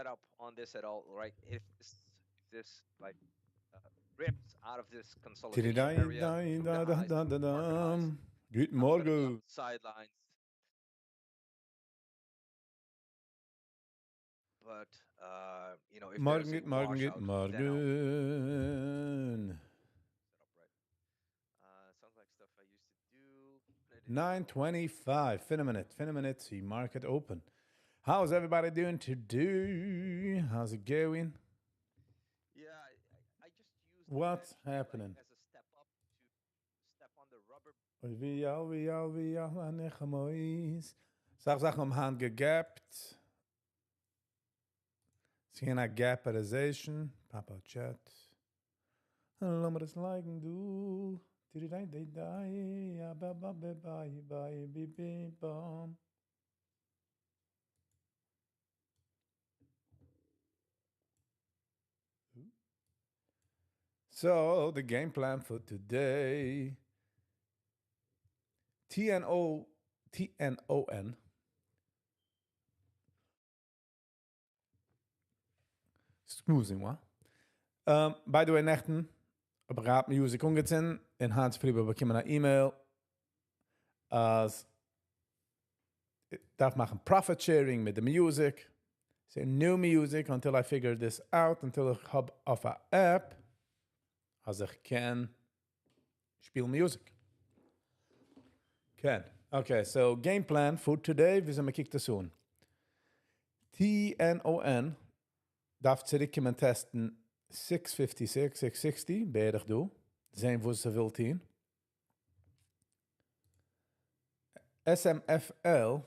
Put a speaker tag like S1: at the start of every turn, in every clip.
S1: setup on this at all, right? If this, if this like uh, rips out of this consolidation area through the highs, market highs,
S2: Guten
S1: I'm gonna be on
S2: Morgen.
S1: the sidelines. But uh, you know, if
S2: Morgen,
S1: there's a
S2: guten Morgen, guten
S1: washout, then I'll
S2: Morgen.
S1: set up right. Uh, sounds like stuff I used to do, but I didn't know.
S2: 9.25, fin a minute, fin a minute, see market open. How's everybody doing today? How's it going?
S1: Yeah, I, I I just use the
S2: What's
S1: edge like
S2: happening?
S1: as a step up to step on the rubber.
S2: Oy ווי אל ווי אל ווי אל הנחמויס. זאך זאכן האבן היינט געגעפט. ס'געווען א gaperization. Papa chat. לאמיר עס לייגן דא. דידי דיי דיי א בא בא בא ביי ביי בי בי באם. So, the game plan for today. TNO, TNON. Excuse me, um, by the way, נעכטן האב איך געהאט music אנגעצינדן און היינט צופרי האב איך באקומען א email אז איך דארף מאכן profit sharing מיט די music. So no music until I figure this out, until איך האב אויף א app אז איך קען שפילן music. קען. Okay, so game plan for today, וויאזוי מען קוקט עס אן. TNON דארף צוריקקומען טעסטן six fifty six, six sixty, בערך דא, זען וואס ס'וויל טון. SMFL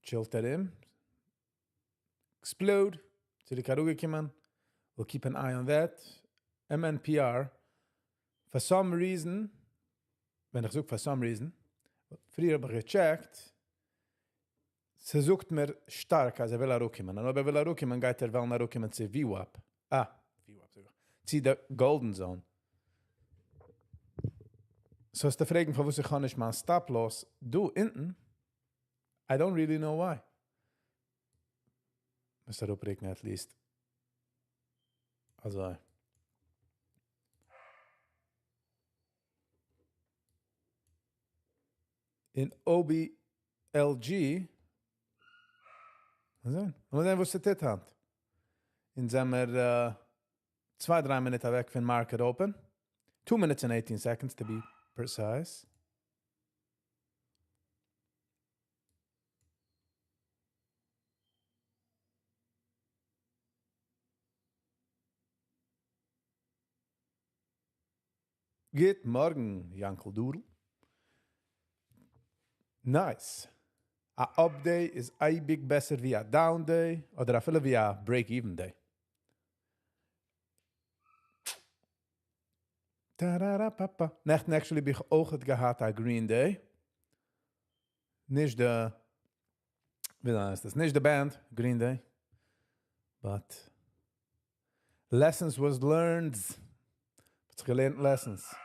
S2: טשילט ארום, explode, צוריק אראפגעקומען, we'll keep an eye on that. MNPR, for some reason, ווען איך זאג for some reason, פריער האב איך געטשעקט, ס'זאגט מיר שטארק אז ער וויל אראפקומען, און אויב ער וויל אראפקומען גייט ער וועלן אראפקומען צו VWAP, אה, VWAP זאג איך, צו די golden zone. So וועסטו פרעגן פארוואס איך האב נישט מיין stop loss דא אונטן, I don't really know why. מוזט אראפרוקן at least. אזוי. אין OBLG, מיר זען, מיר זען וואס ס'טוט היינט. אונז זעמער צוויי דריי מינוט אוועק פון market open. Two minutes and eighteen seconds to be precise. גוט מארגן יאנקל דודל. Nice. א up day איז אייביג בעסער ווי א down day, אדער אפילו ווי א break even day. טאראראפאפא. נעכטן actually האב איך אויכעט געהאט א green day. נישט די, וויאזוי הייסט עס? נישט די band Green Day. But lessons was learned. מ'האט זיך געלערנט lessons.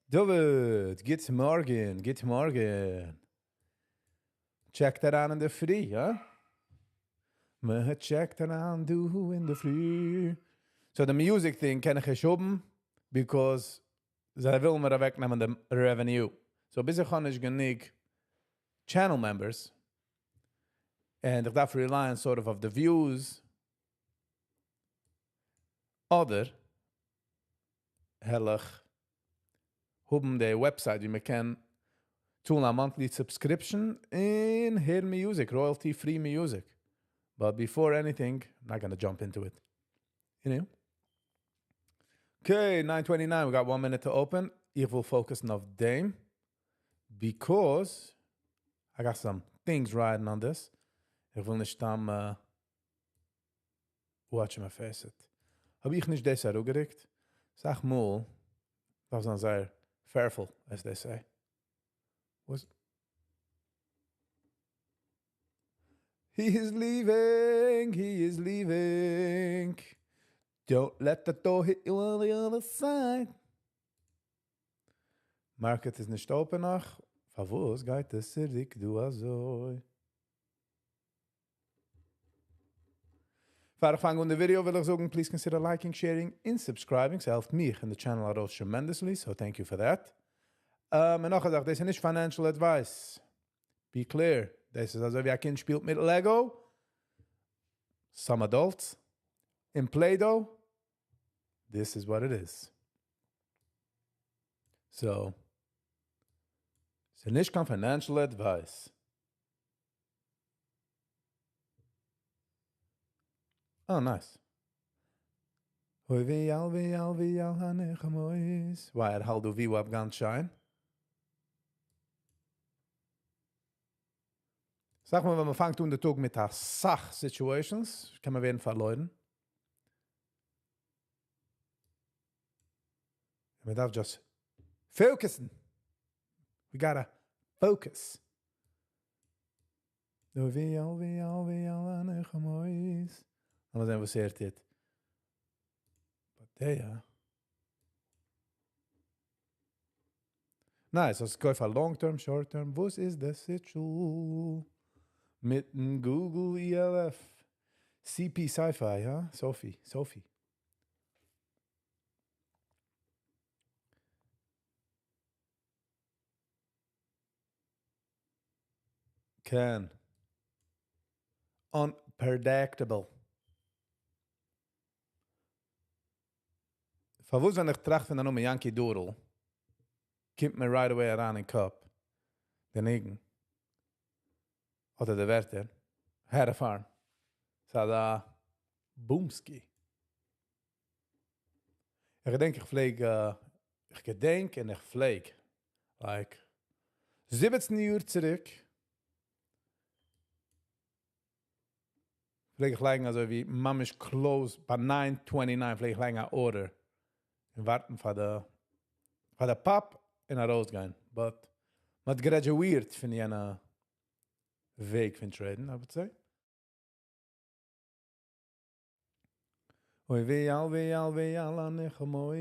S2: דוד, גוט מארגן, גוט מארגן. טשעקט אריין אינדערפרי, הא? מ'טשעקט אריין דא אינדערפרי. So די music thing קען איך נישט האבן, because זיי ווילן מיר אוועקנעמען דעם revenue. So ביז איך האב נישט גענוג channel members, און איך דארף relyen sort of אויף די views, אדער העל איך האבן די website ווי מען קען צאלן א monthly subscription און הערן music, royalty free music. But before anything, I'm not gonna jump into it. You know? Okay, 9:29, we got one minute to open. איך וויל פאוקוסן אויף דעם, because I got some things riding on this. איך וויל נישט סתם watch my face it. האב איך נישט דאס אראפגעריקט? סאך מאל דארף זיין זייער careful, as they say. וואס? He is leaving, he is leaving. Don't let the door hit you on the other side. Market איז נישט open נאך. פארוואס גייט עס צוריק דא אזוי? פאר איך פאנג אן די ווידעא וויל איך זאגן please consider liking, sharing און subscribing, ס'העלפט מיך און די channel ארויס tremendously, so thank you for that. און נאך א זאך, דאס איז נישט financial advice. Be clear, דאס איז אזוי ווי א קינד שפילט מיט Lego, some adults, און Play-Doh, this is what it is. So, ס'איז נישט קיין financial advice. אה, nice. אוי ווי אל ווי אל ווי אל הנחמות. וואי, ער האלט דא VWAP גאנץ שיין. זאג מאל, ווען מען פאנגט אן די טאג מיט א סאך situations, קען מען ווערן פארלוירן. מען דארף just focus ן. We gotta focus. אוי ווי אל ווי אל ווי אל הנחמות. לאמיר זען וואס ער טוט. But there. Nice, אז קויף א long term, short term. וואס איז די situ? מיטן Google ELF. CP Sci-Fi, huh? Sophie, Sophie. קען. Unpredictable. פארוואס ווען איך טראכט פון דער נאמען Yankee Doodle, קומט מיר right away אריין אין קאפ דער ניגון. אדער די ווערטער. Had a farm. ס'איז א boomski. איך געדענק איך פלעג, איך געדענק און איך פלעג, like, 17 יאר צוריק, פלעג איך לייגן אזוי ווי ממש close, ביי 9:29 פלעג איך לייגן א order און ווארטן פאר די pop און ארויסגיין. But מ'האט graduate פון יענע וועג פון traden, I would say. אוי ווי אל ווי אל ווי אל הנחמות.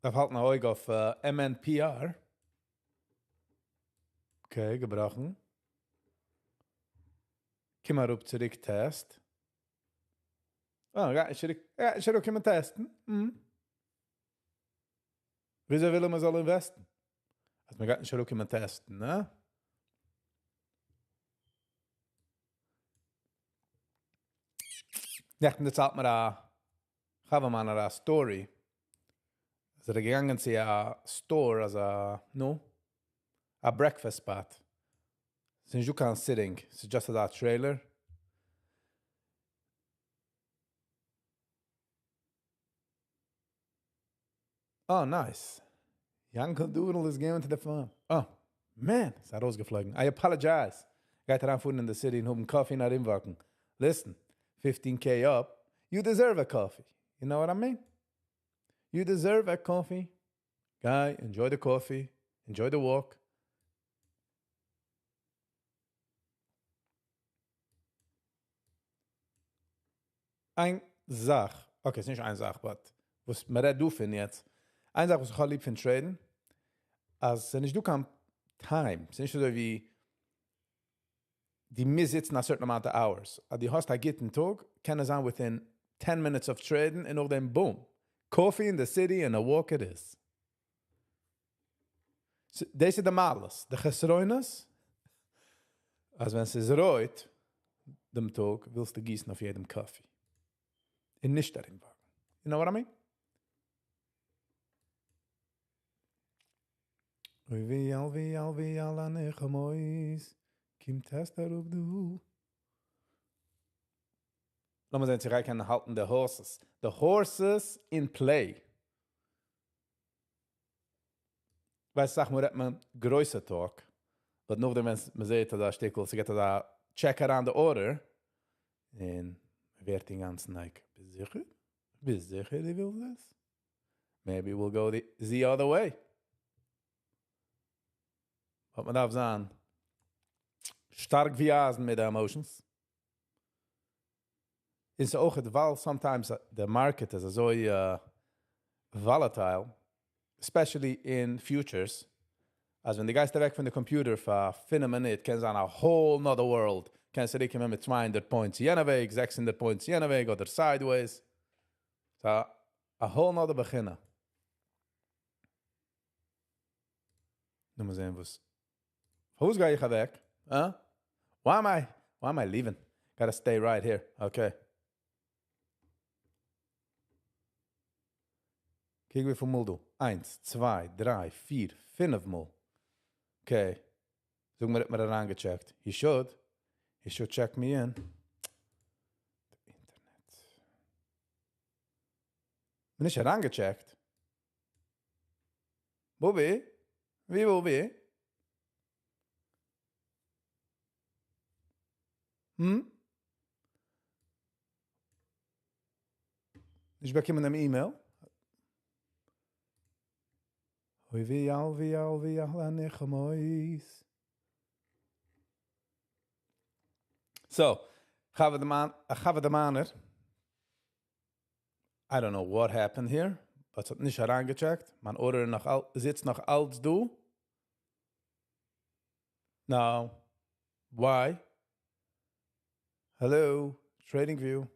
S2: דארף האלטן א אויג אויף MNPR. Okay, געבראכן. קום אראפ צוריק test. אה, יא, איך יא, איך זאל קומען test ן. וויאזוי וויל מען זאל invest ן? אז מען גייט נישט אראפקומען test ן, נע? נעכטן דערציילט מיר א חבר מיינער א story. אז ער איז געגאנגען צו א store, אזא, נו, א breakfast spot. ס'איז נישטא קיין sitting, ס'איז just אזא trailer. Oh, nice. Yankel Doodle is going to the farm. Oh, man, ס'איז ארויסגעפלויגן. I apologize. גייט אריינפארן אין די city און האבן coffee און ארומוואקן. Listen, 15K up, you deserve a coffee. You know what I mean? You deserve a coffee. Guy, enjoy the coffee. Enjoy the walk. איין זאך, okay, ס'איז נישט איין זאך, but וואס מען רעדט דא פון יעצט, איין זאך וואס איך האב ליב פון traden, אז ס'איז נישט דא קיין time, ס'איז נישט אזוי ווי דו מוזט זיצן a certain amount of hours. אז דו האסט א גוטן טאג, קען עס זיין within 10 minutes of trading און נאכדעם boom. Coffee in the city and a walk it is. דאס איז די מעלות. די חסרונות, אז ווען ס'איז רויט, דעם טאג, ווילסטו גיסן אויף יעדעם coffee. און נישט ארומוואקן. You know what I mean? אוי ווי אל ווי אל ווי אל הנחמות. קומט test אראפ דא. לאמיר זען, צו איך קען האלטן the horses. The horses in play. ווייסט, זאג מאל, רעדט מען גרויסע talk. But נאכדעם, ווען מען זעט, אז א שטיקל, ס'גייט דא check אריין the order. און ווערט אינגאנצן like, ביסט זיכער? ביסט זיכער, דו ווילסט דאס? Maybe we'll go the other way. But מען דארף זיין שטארק ווי אייזן מיט די emotions. איז אויך, ווייל sometimes the market איז אזוי volatile. especially אין futures, אז ווען דו גייסט אוועק פון די computer פאר 5 מינוט, קען זיין a whole nother world. קענסט צוריקקומען מיט 200 points יענע וועג, 600 points יענע וועג, אדער sideways. So, a whole nother בחינה. לאמיר זען וואס. פארוואס גיי איך אוועק? Huh? Why am I leaving? Gotta stay right here. Okay. קוק וויפיל מאל דא. איינס, צוויי, דריי, פיר, פינף מאל. Okay. זאג מיר, האט מיר אריינגעטשעקט. He should. He should check me in. Internet. בין נישט אריינגעטשעקט. בובי? ווי בובי? Hm? נישט באקומען אן email. אוי ווי אל ווי אל ווי אל הנחמות. So, חבר דער I don't know what happened here, but ס'האט נישט אריינגעטשעקט. מיין order נאך אל, זיצט נאך אלץ דא. Now, why? Hello, Trading View.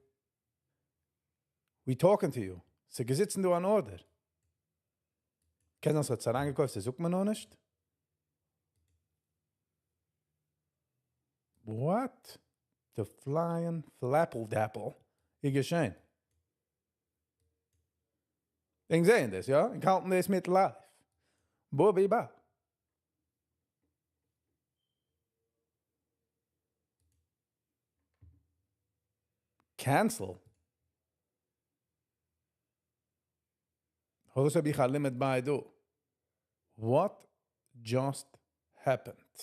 S2: We talking to you. ס'געזיצן דא אן order. קען זיין, ס'האט אריינגעקויפט, ס'זאגט מיר נאך נישט. What the flying flapple dapple איז געשען? ענק זעען דאס, יא? איך האלט דאס מיט live. Bobby ba. Cancel. וואס האב איך א limit buy דא? What just happened?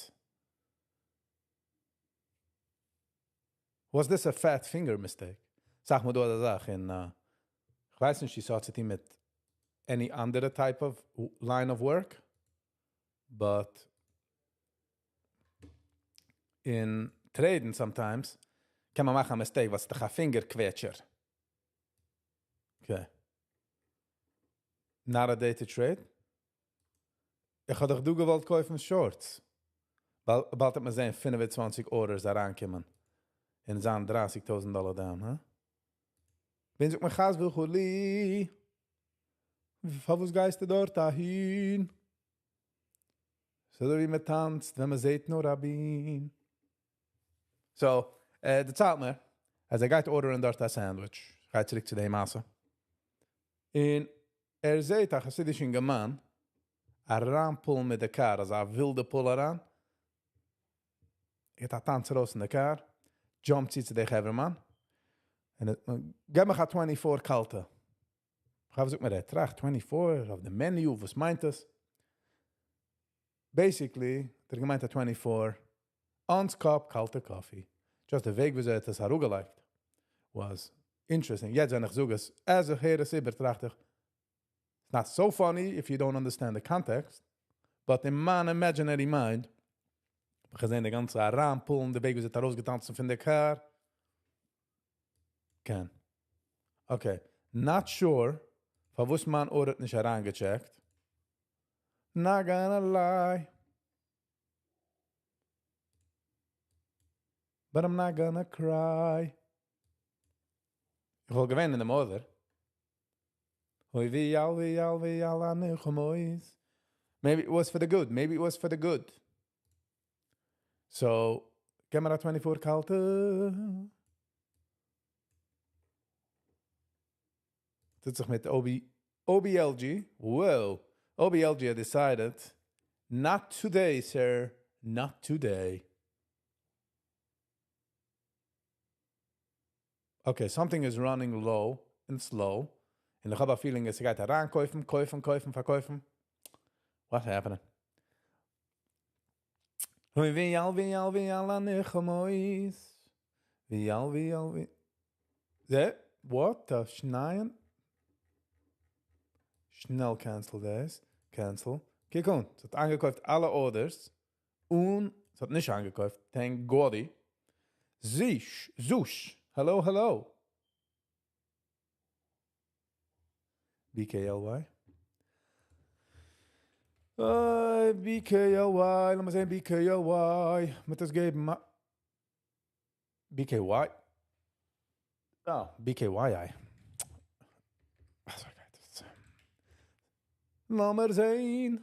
S2: Was this a fat finger mistake? זאג מיר דא א זאך אין איך ווייס נישט, ס'האט צו טון מיט any אנדערע type of line of work, but אין trading sometimes קען מען מאכן א mistake, וואס איז דאך א finger קוועטשער. Okay. Not a day to trade. איך האב דאך דא געוואלט קויפן shorts. באלד באלד האט מען זען 25 orders אריינקומען. און זיין 30.000 דאלאר down, huh? ווען זאגט מען חס וחלילה? פארוואס גייסטו דארט אהין? אזוי ווי מען טאנצט, ווען מען זעט נאר א בין. So, דערציילט מיר, אז ער גייט order ן דארט א sandwich. גייט צוריק צו די מעשה. און ער זעט א חסידישן יונגערמאן, אריינפולן מיט די car, אזא ווילדע pull אריין. ער האט א טאנץ ארויס אין די car, jump צו צו די חברה'מאן. און ער, גיב מיר א 24 קאלטע. איך זאג מיר, ער טראכט 24 אויף די menu, וואס מיינט דאס? Basically, ער געמיינט א 24 ounce cup קאלטע coffee. Just די וועג, ווי אזוי ער האט עס אראפגעלייגט, was interesting. יעצט, ווען איך זאג עס, אז איך הער עס איבער, טראכט איך, it's not so funny if you don't understand the context, but in my imaginary mind, איך געזען די גאנצע אריינפולן, די וועג, ווי אזוי ער האט ארויסגעטאנצן פון די car. קען. Okay, not sure, פארוואס מיין order האט נישט אריינגעטשעקט. Not gonna lie. But I'm not gonna cry. איך וויל געווינען אין דעם order. אוי, ווי אל, ווי אל, ווי אל, הנחמות. Maybe it was for the good. Maybe it was for the good. So, גיב מיר א 24 קאלטע. טוט זיך מיט OB, OBLG. Whoa. OBLG had decided, not today, sir. Not today. Okay, something is running low and slow. און איך האב א feeling, אז ס'גייט אריינקויפן, קויפן, קויפן, פארקויפן. What's happening? ווי ווי אל ווי אל ווי אל הנחמות. ווי אל ווי אל ווי. The what the שנייען? שנעל cancel דאס. Cancel. קוק אן. ס'האט איינגעקויפט אלע orders. און ס'האט נישט איינגעקויפט. Thank God. Zish, Zush. Hello, hello. BKLY. אוי, BKLY, לאמיר זען BKLY, מ'וועט עס געבן א BKY? אה, BKYI. אזוי גייט עס. לאמיר זען.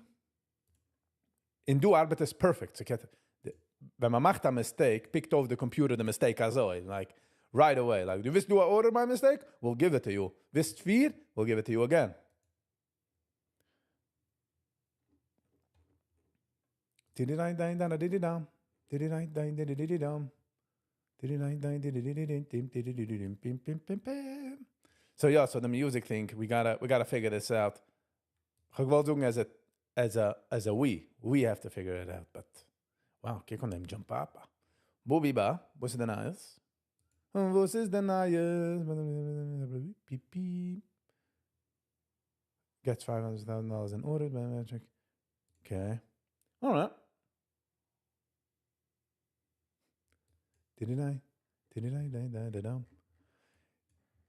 S2: און דא ארבעט עס perfect. ס'קעט, ווען מען מאכט א mistake, pick ט אויף די computer די mistake אזוי, like, right away. Like, דו ווילסט דא א order by mistake? We'll give it to you. ווילסט פיר? We'll give it to you again. So יא, so the music thing, we gotta figure this out. איך האב געוואלט זאגן as a, as a, as a we, we have to figure it out, but wow, קוק אן דעם jump up. בובי בא, וואס איז די נייעס? וואס איז די נייעס? Gets $500,000 in order by magic. Okay. Alright.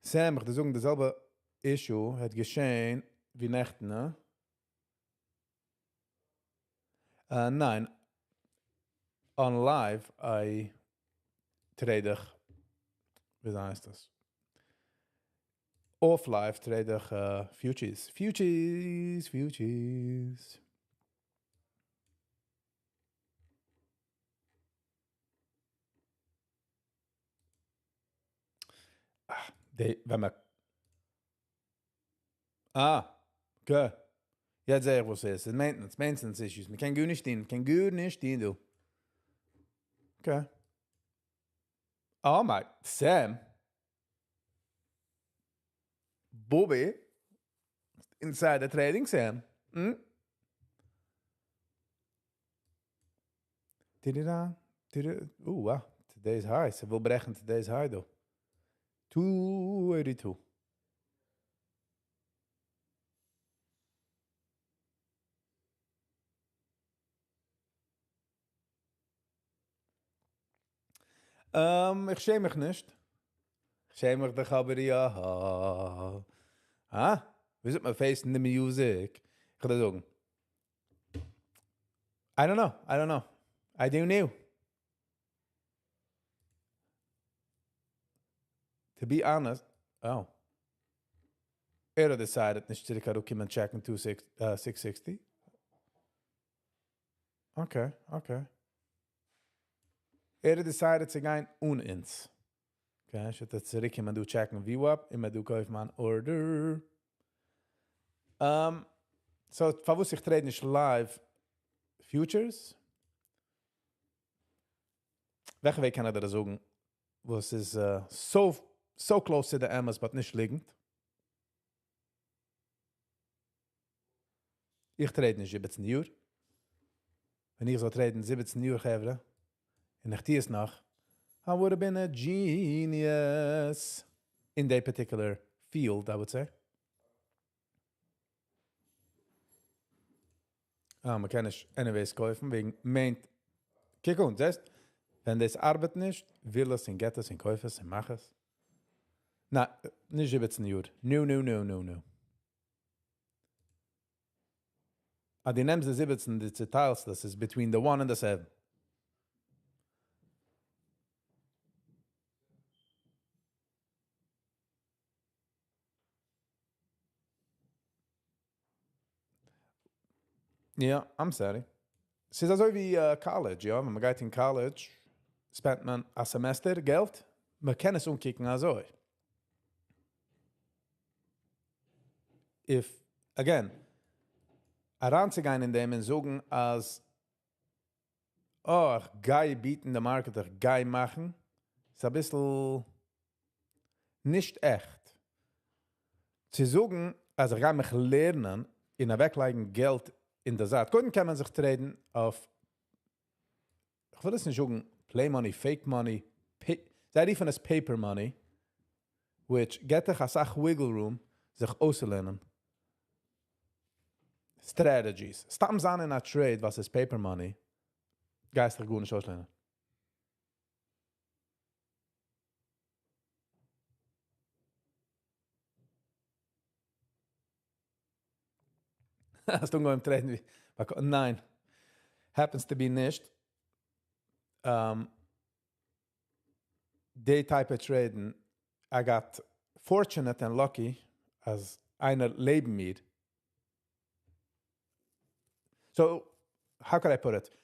S2: Sam, איך זאגן, די זעלבע issue האט געשען ווי נעכטן, נע? ניין. On live, I trade איך, ווי הייסט דאס? Off live trade איך futures. Futures, futures. Ah, די, ווען מען. Ah, okay. יעצט זע איך, וואס ס'איז. ס'איז maintenance, maintenance issues. מען קען גארנישט טון, מען קען גארנישט טון, דו. Okay. Oh my, Sam. Bobby. Insider trading, Sam. Tidida, tidida. Ooh, wow. Today's high. ס'וויל ברעכן today's high, דא. 282. איך שעם מיך נישט. איך שעם מיך דאך אבער יא. אה? ווי זאגט מען facing the music? איך וועל דיר זאגן. I don't know. I don't know. I don't know. To be honest, oh. ער האט decided נישט צוריק אראפקומען check ן 660. Okay. ער האט decided צו גיין אן אונז. Okay, איך וועל צוריקקומען דא check ן VWAP, און מיר דא קויפן אן order. So, פארוואס איך trade נישט live futures? וועלכע וועג קען איך דיר זאגן, וואס איז so, so close to the אמת, but נישט ליגנט? איך trade נישט 17 יאר. ווען איך זאל trade ן 17 יאר, חברה, און איך טו עס נאך, I would have been a genius in that particular field, I would say. אה, מען קען נישט anyways קויפן, וועגן main. קוק אן, זעסט? ווען דאס ארבעט נישט, וויל עס און גייט עס און קויף עס און מאך עס. נא, נישט 17 יאר. No, no, no, no, no. אה, דו נעמסט די 17, די צעטיילסט, דאס איז between the 1 and the 7. Yeah, I'm sorry. ס'איז אזוי ווי college, יא, ווען מען גייט אין college, spend ט מען א semester געלט, מען קען עס אנקוקן אזוי. If, again, אריינצוגיין אין דעם און זאגן אז oh, איך גיי beat ן the market, איך גיי מאכן, איז א ביסל נישט עכט. צו זאגן, אז איך גיי מיך לערנען, און אוועקלייגן געלט אין דער זייט. קודם קען מען זיך trade ן אויף, איך וויל עס נישט זאגן, play money, fake money, זיי רופן עס paper money, which גיט דיך א סאך wiggle room, זיך אויסצולערנען. Strategies. סתם זיין אין א trade, וואס איז paper money, גייסט דיך גארנישט אויסלערנען. האסט אנגעהויבן trade ן ווי ניין. Happens to be נישט. Um, די type of trading, I got fortunate and lucky אז איינער לעבן מיר. So, how could I put it?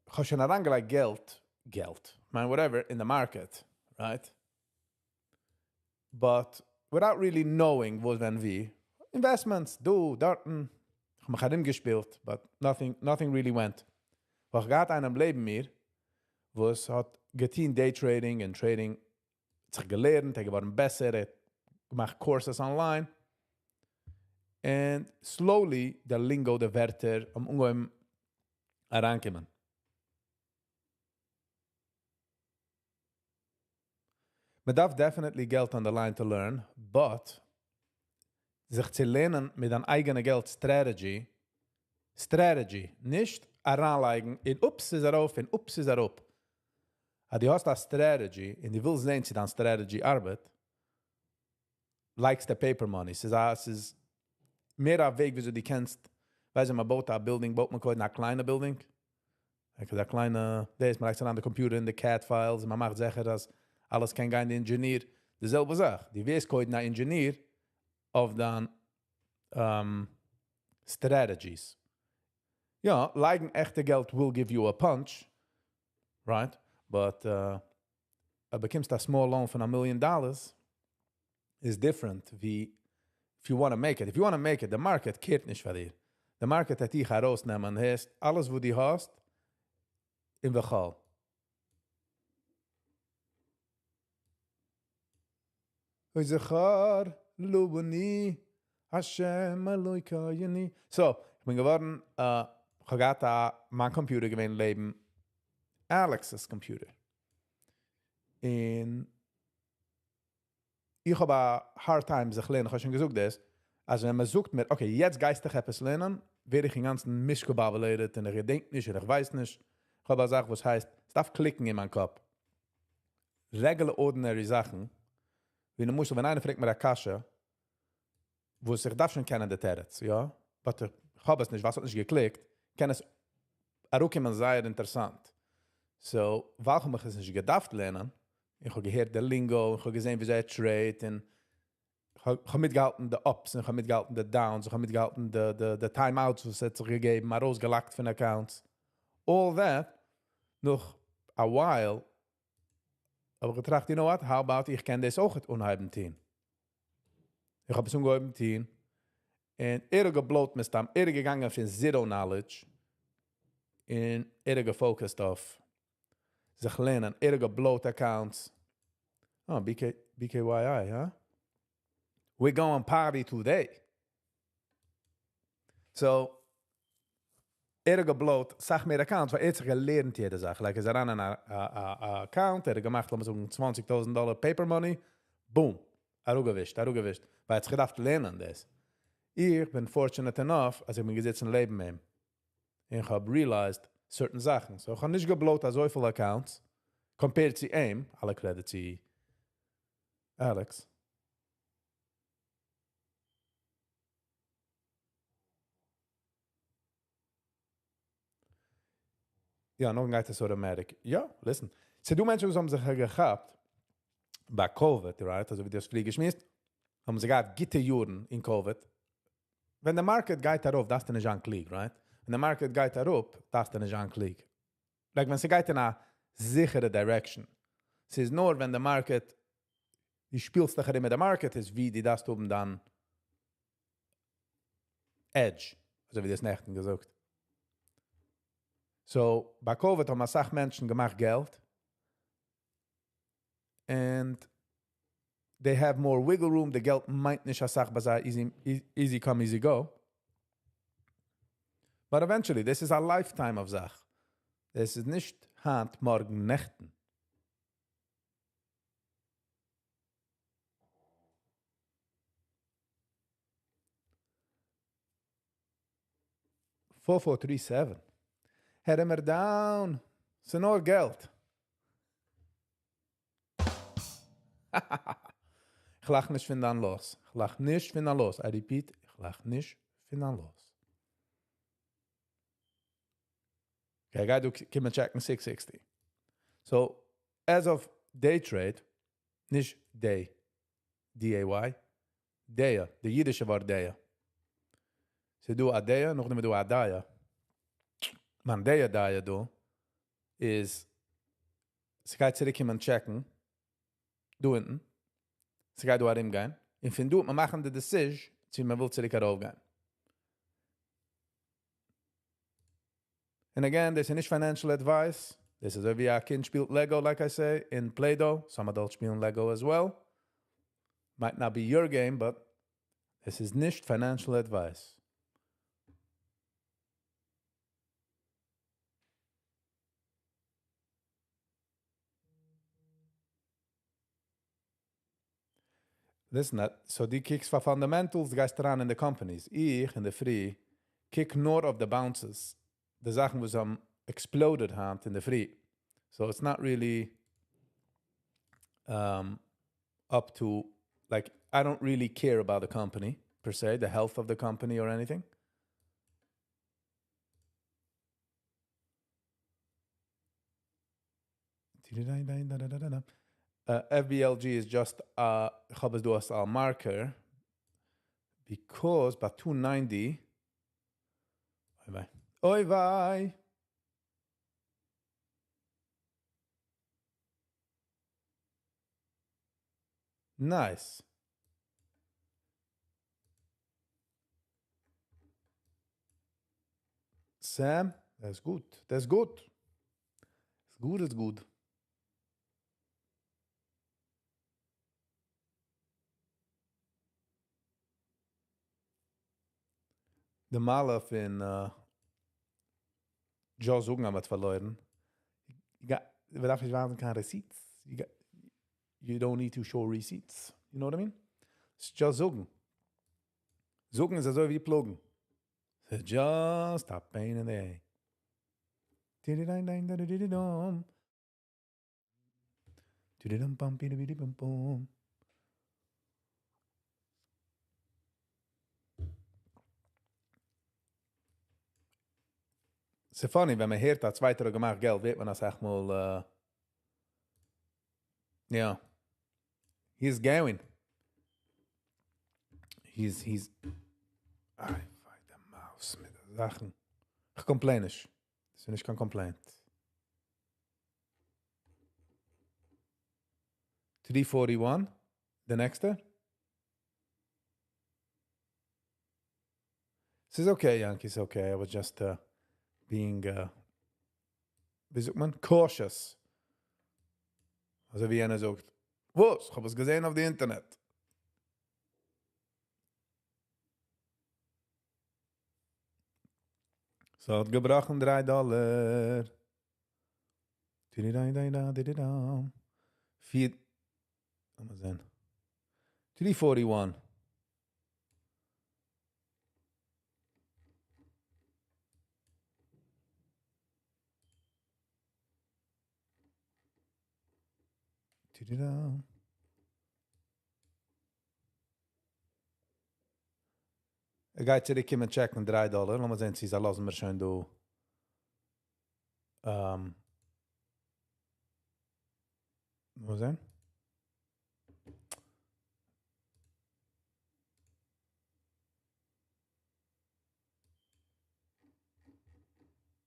S2: איך האב שוין אריינגעלייגט געלט, געלט, מיין whatever, in the market, right? But without really knowing וואס ווען ווי, investments, דא, דארטן, איך האב מיך ארומגעשפילט, but nothing, nothing really went. ווייל איך געהאט איינעם לעבן מיר, וואס האט געטון day trading און trading, זיך געלערנט, ער געווארן בעסער, ער האט געמאכט courses online, and slowly די lingo, די ווערטער, האבן אנגעהויבן אריינקומען. מען דארף definitely געלט on the line to learn, but זיך צו לערנען מיט דיין אייגענע געלט strategy, strategy, נישט אריינלייגן און oops איז ארויף און oops איז אראפ. אז דו האסט א strategy און דו ווילסט זען צו דיין strategy ארבעט, לייגסטו paper money. ס'איז א, ס'איז מער א וועג וויאזוי דו קענסט, ווייסט ווען מען בויט א building בויט מען קודם א קליינע building, like א קליינע דאס, מען לייגט אריין די computer און די CAD files און מען מאכט זיכער אז אלעס קען גיין די engineer, די זעלבע זאך, דו ווערסט קודם א engineer אויף דיין strategies. יא, לייגן עכטע געלט will give you a punch, right? But אויב באקומסט א small loan פון א מיליאן dollars איז different ווי if you wanna make it. If you wanna make it, די market קערט נישט פאר דיר. די market העט דיך ארויסנעמען, הערסט, אלעס וואס דו האסט, און וכל. אוי זכר לבני השם אלוקיני. So, איך בין געווארן, איך האב געהאט א, מיין computer געווען לעבן Alex's computer. און איך האב א hard time זיך לערנען, איך האב שוין געזאגט דאס, אז ווען מען זאגט מיר, okay, יעצט גייסטו דיך עפעס לערנען, ווער איך אינגאנצן miscombobulated און איך געדענק נישט און איך ווייס נישט. איך האב א זאך וואס הייסט, עס דארף קליקן אין מיין קאפ. Regular ordinary זאכן, ווי למשל ווען איינער פרעגט מיר א קשיא, וואס איך דארף שוין קענען די תירוץ, יא? But איך האב עס נישט, ווייל עס האט נישט געקליקט, קען עס אראפקומען זייער אינטערעסאנט. So, ווייל איך האב מיך עס נישט געדארפט לערנען, איך האב געהערט די lingo, איך האב געזען ווי זיי trade, און איך האב מיטגעהאלטן די ups, און איך האב מיטגעהאלטן די downs, איך האב מיטגעהאלטן די די די time outs וואס האט זיך געגעבן, ארויסגעלאקט פון accounts, all that, נאך א while האב איך געטראכט, you know what, how about איך קען דאס אויך אנהייבן טון. איך האב עס אנגעהויבן טון, און ער האט געבלאוט מסתם, ער איז געגאנגען פון zero knowledge, און ער האט געפאוקעסט אויף זיך לערנען, ער האט געבלאוט accounts. אה, BK, BKYI, הא? We going party today. So, ער האט געבלאוט סאך מער accounts, ווייל ער האט זיך געלערנט יעדע זאך. Like, ער איז אריין אין א account, ער האט געמאכט, לאמיר זאגן, 20,000 דאלער paper money, boom, אראפגעווישט, אראפגעווישט. ווייל ער האט זיך געדארפט לערנען דאס. איך בין fortunate enough, אז איך בין געזיצן לעבן אים. און איך האב realized certain זאכן. So, איך האב נישט געבלאוט אזויפיל accounts, compared צו אים, אלע credit צו Alex. יא, נאכדעם גייט עס automatic. יא, listen. ס'דא מענטשן וואס האבן זיך געכאפט ביי COVID, right? אזוי ווי דו האסט פריער געשמועסט, האבן זיי געהאט גוטע יארן אין COVID. ווען די market גייט ארויף, דארפסטו נישט זיין קלוג, right? ווען די market גייט אראפ, דארפסטו נישט זיין קלוג. Like ווען ס'גייט אין א זיכערע direction. ס'איז נאר ווען די market, דו שפילסט דיך ארום מיט די market, איז ווי דו דארפסט האבן דיין edge. אזוי ווי דו האסט נעכטן געזאגט. So, ביי COVID האבן אסאך מענטשן געמאכט געלט. And they have more wiggle room. די געלט מיינט נישט אסאך ביי זיי, easy, easy come, easy go. But eventually, this is a lifetime of זאך. דאס איז נישט היינט, מארגן, נעכטן. 4437. הער מיר down. ס'איז נאר געלט. איך לאך נישט פון דיין loss. איך לאך נישט פון דיין loss. I repeat, איך לאך נישט פון דיין loss. Okay, גייט דא קומען check ן 660. So, as of day trade, נישט day, D-A-Y, דעה, די אידישע ווארט דעה. ס'איז דא א דעה, נאכדעם איז דא א דעה. מיין דעה דעה דא איז, ס'גייט צוריק קומען check ן, דא אונטן, ס'גייט דא ארומגיין, און פון דא וועט מען מאכן די decision צו מען וויל צוריק ארויפגיין. און again, דאס איז נישט financial advice, דאס איז אזוי ווי א קינד שפילט Lego, like I say, אין Play-Doh, some adults שפילן Lego as well, might not be your game, but עס איז נישט financial advice. Listen, so דו קוקסט פאר fundamentals, דו גייסט אריין אין די companies. איך, אינדערפרי, קוק נאר אויף די bounces, די זאכן וואס האבן exploded היינט אינדערפרי. So it's not really up to, like, I don't really care about the company, per se, the health of the company or anything. FBLG איז just א, איך האב עס דא אלס א marker, because ביי 290, אוי וויי, אוי וויי! Nice. Sam, דאס איז גוט, דאס איז גוט. איז גוט, איז גוט. די מעלה פון דזשאו זאגן אז מ'האט פארלוירן, מ'דארף נישט ווייזן קיין receipts. You don't need to show receipts. You know what I mean? ס'איז just זאגן. זאגן איז אזוי ווי פלאגן. ס'איז just a pain in the a. ס'איז funny, ווען מען הערט א צווייטער האט געמאכט געלט, ווערט מען אסאך מאל, יא. He's going. He's, he's, איי, וויי, די mouse מיט די זאכן. איך complain נישט. ס'איז נישט קיין complaint. 341, די נעקסטע. ס'איז okay, Yankee, ס'איז okay. I was just being, ווי זאגט מען? Cautious. אזוי ווי יענער זאגט, וואס? איך האב עס געזען אויף די אינטערנעט. ס'האט געבראכן דריי דאלער. פיר, לאמיר זען. 341. ער גייט צוריק קומען check ן דריי דאלער, לאמיר זען צו זיי לאזן מיר שוין דא. לאמיר זען.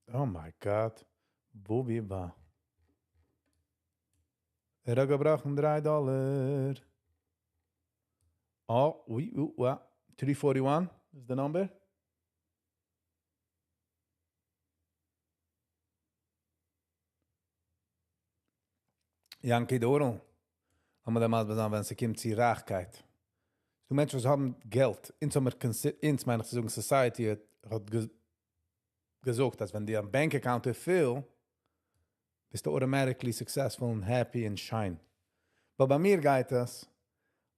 S2: Oh my God. בובי בא. ער האט געבראכן דריי דאלער. Oh, oui, oh, wow. 341 is the number. Yankee Doodle. לאמיר דיר מסביר זיין ווען ס'קומט צו רייכקייט. דו מענטשן וואס האבן געלט, אונז האמיר אונז מיין איך צו זאגן society האט געזאגט אז ווען דיין bank account איז פול, ביסטו automatically successful און happy און שיין. But ביי מיר גייט עס,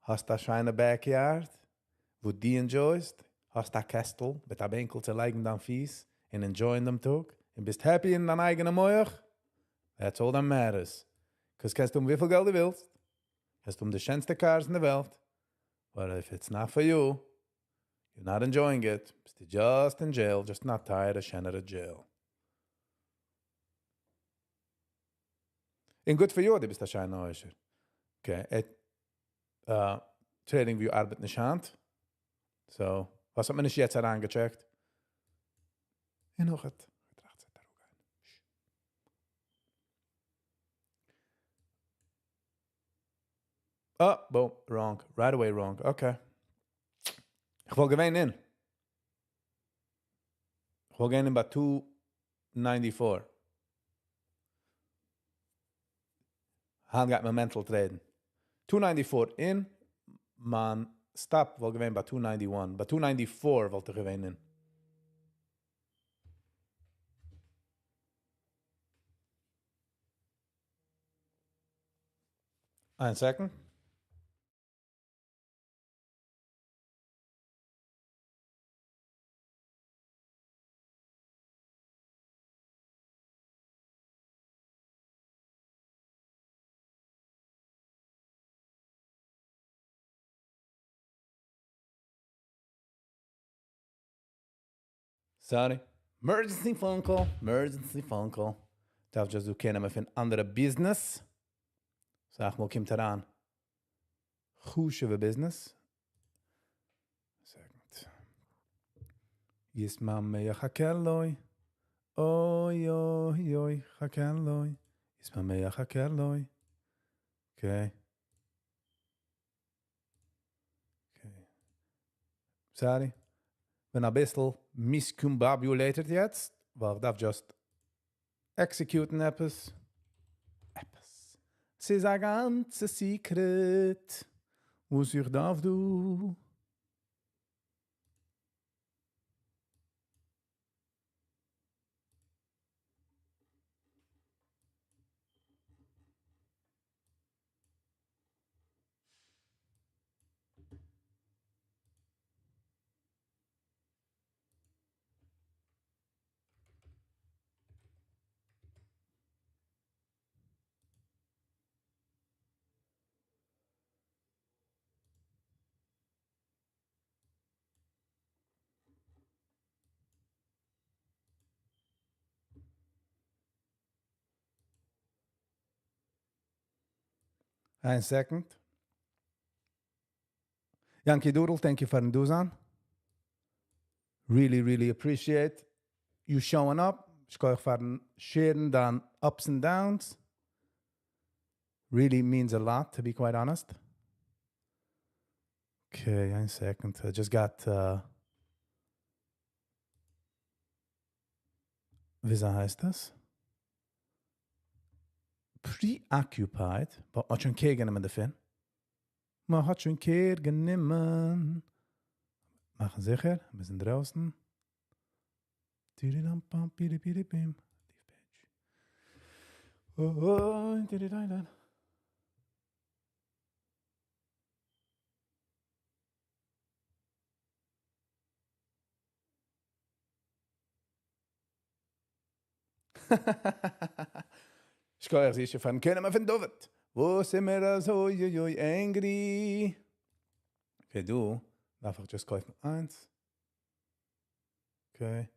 S2: האסט א שיינע backyard, וואו דו enjoy סט, האסט א קעסטל מיט א בענקל צו לייגן דיין פיס און enjoy ען דעם טאג, און ביסט happy אין דיין אייגענע מח, that's all that matters. 'Cause קענסט האבן וויפיל געלט דו ווילסט, קענסט האבן די שענסטע cars אין די וועלט, but if it's not for you, You're not enjoying it, ביסטו just אין jail, just אין א טייערע שענערע jail. און good for you, דו ביסט א שיינע עושר. Okay, TradingView ארבעט נישט היינט. So, וואס האט מען נישט יעצט אריינגעטשעקט? און נאך האט געטראכט ס'וועט אראפגיין. אה, boom, wrong, right away wrong, okay. איך וואלט געווען אין. איך וואלט געווען אין ביי two ninety four. היינט גייט מען mental trade ן. Two ninety four אין, מיין stop וואלט געווען ביי two ninety one. ביי two ninety four וואלט איך געווען אין. איין second. Sorry. Emergency phone call, emergency phone call. דארף just דא care נעמען פון אנדערע business. אסאך מאל קומט אריין חשוב'ע business. Second. ישמח חכה לו. אוי אוי אוי חכה לו. ישמח חכה לו. Okay. Okay. Sorry. בין אביסל miscombobulated יעצט, ווייל איך דארף just execute ן עפעס. עפעס. ס'איז א גאנצע secret וואס איך דארף דא. איין second. Yankee Doodle, thank you פארן דא זיין. Really, really appreciate you showing up. שכוח פארן share ן דיין ups and downs. Really means a lot, to be quite honest. Okay, איין second. I just got, וויאזוי הייסט דאס? Preoccupied, but מ'האט שוין care גענומען דערפון. מ'האט שוין care גענומען. מאכן זיכער, מיר זענען דרויסן. Tiriram-pam, piri-piri-pim. Leave page. Oh, oh, tiri-dai-dai. שכוח זישע פארן care נעמען פון דוד. וואס איז מיר אזוי אוי אוי angry? Okay, דא דארף איך just קויפן איינס. Okay.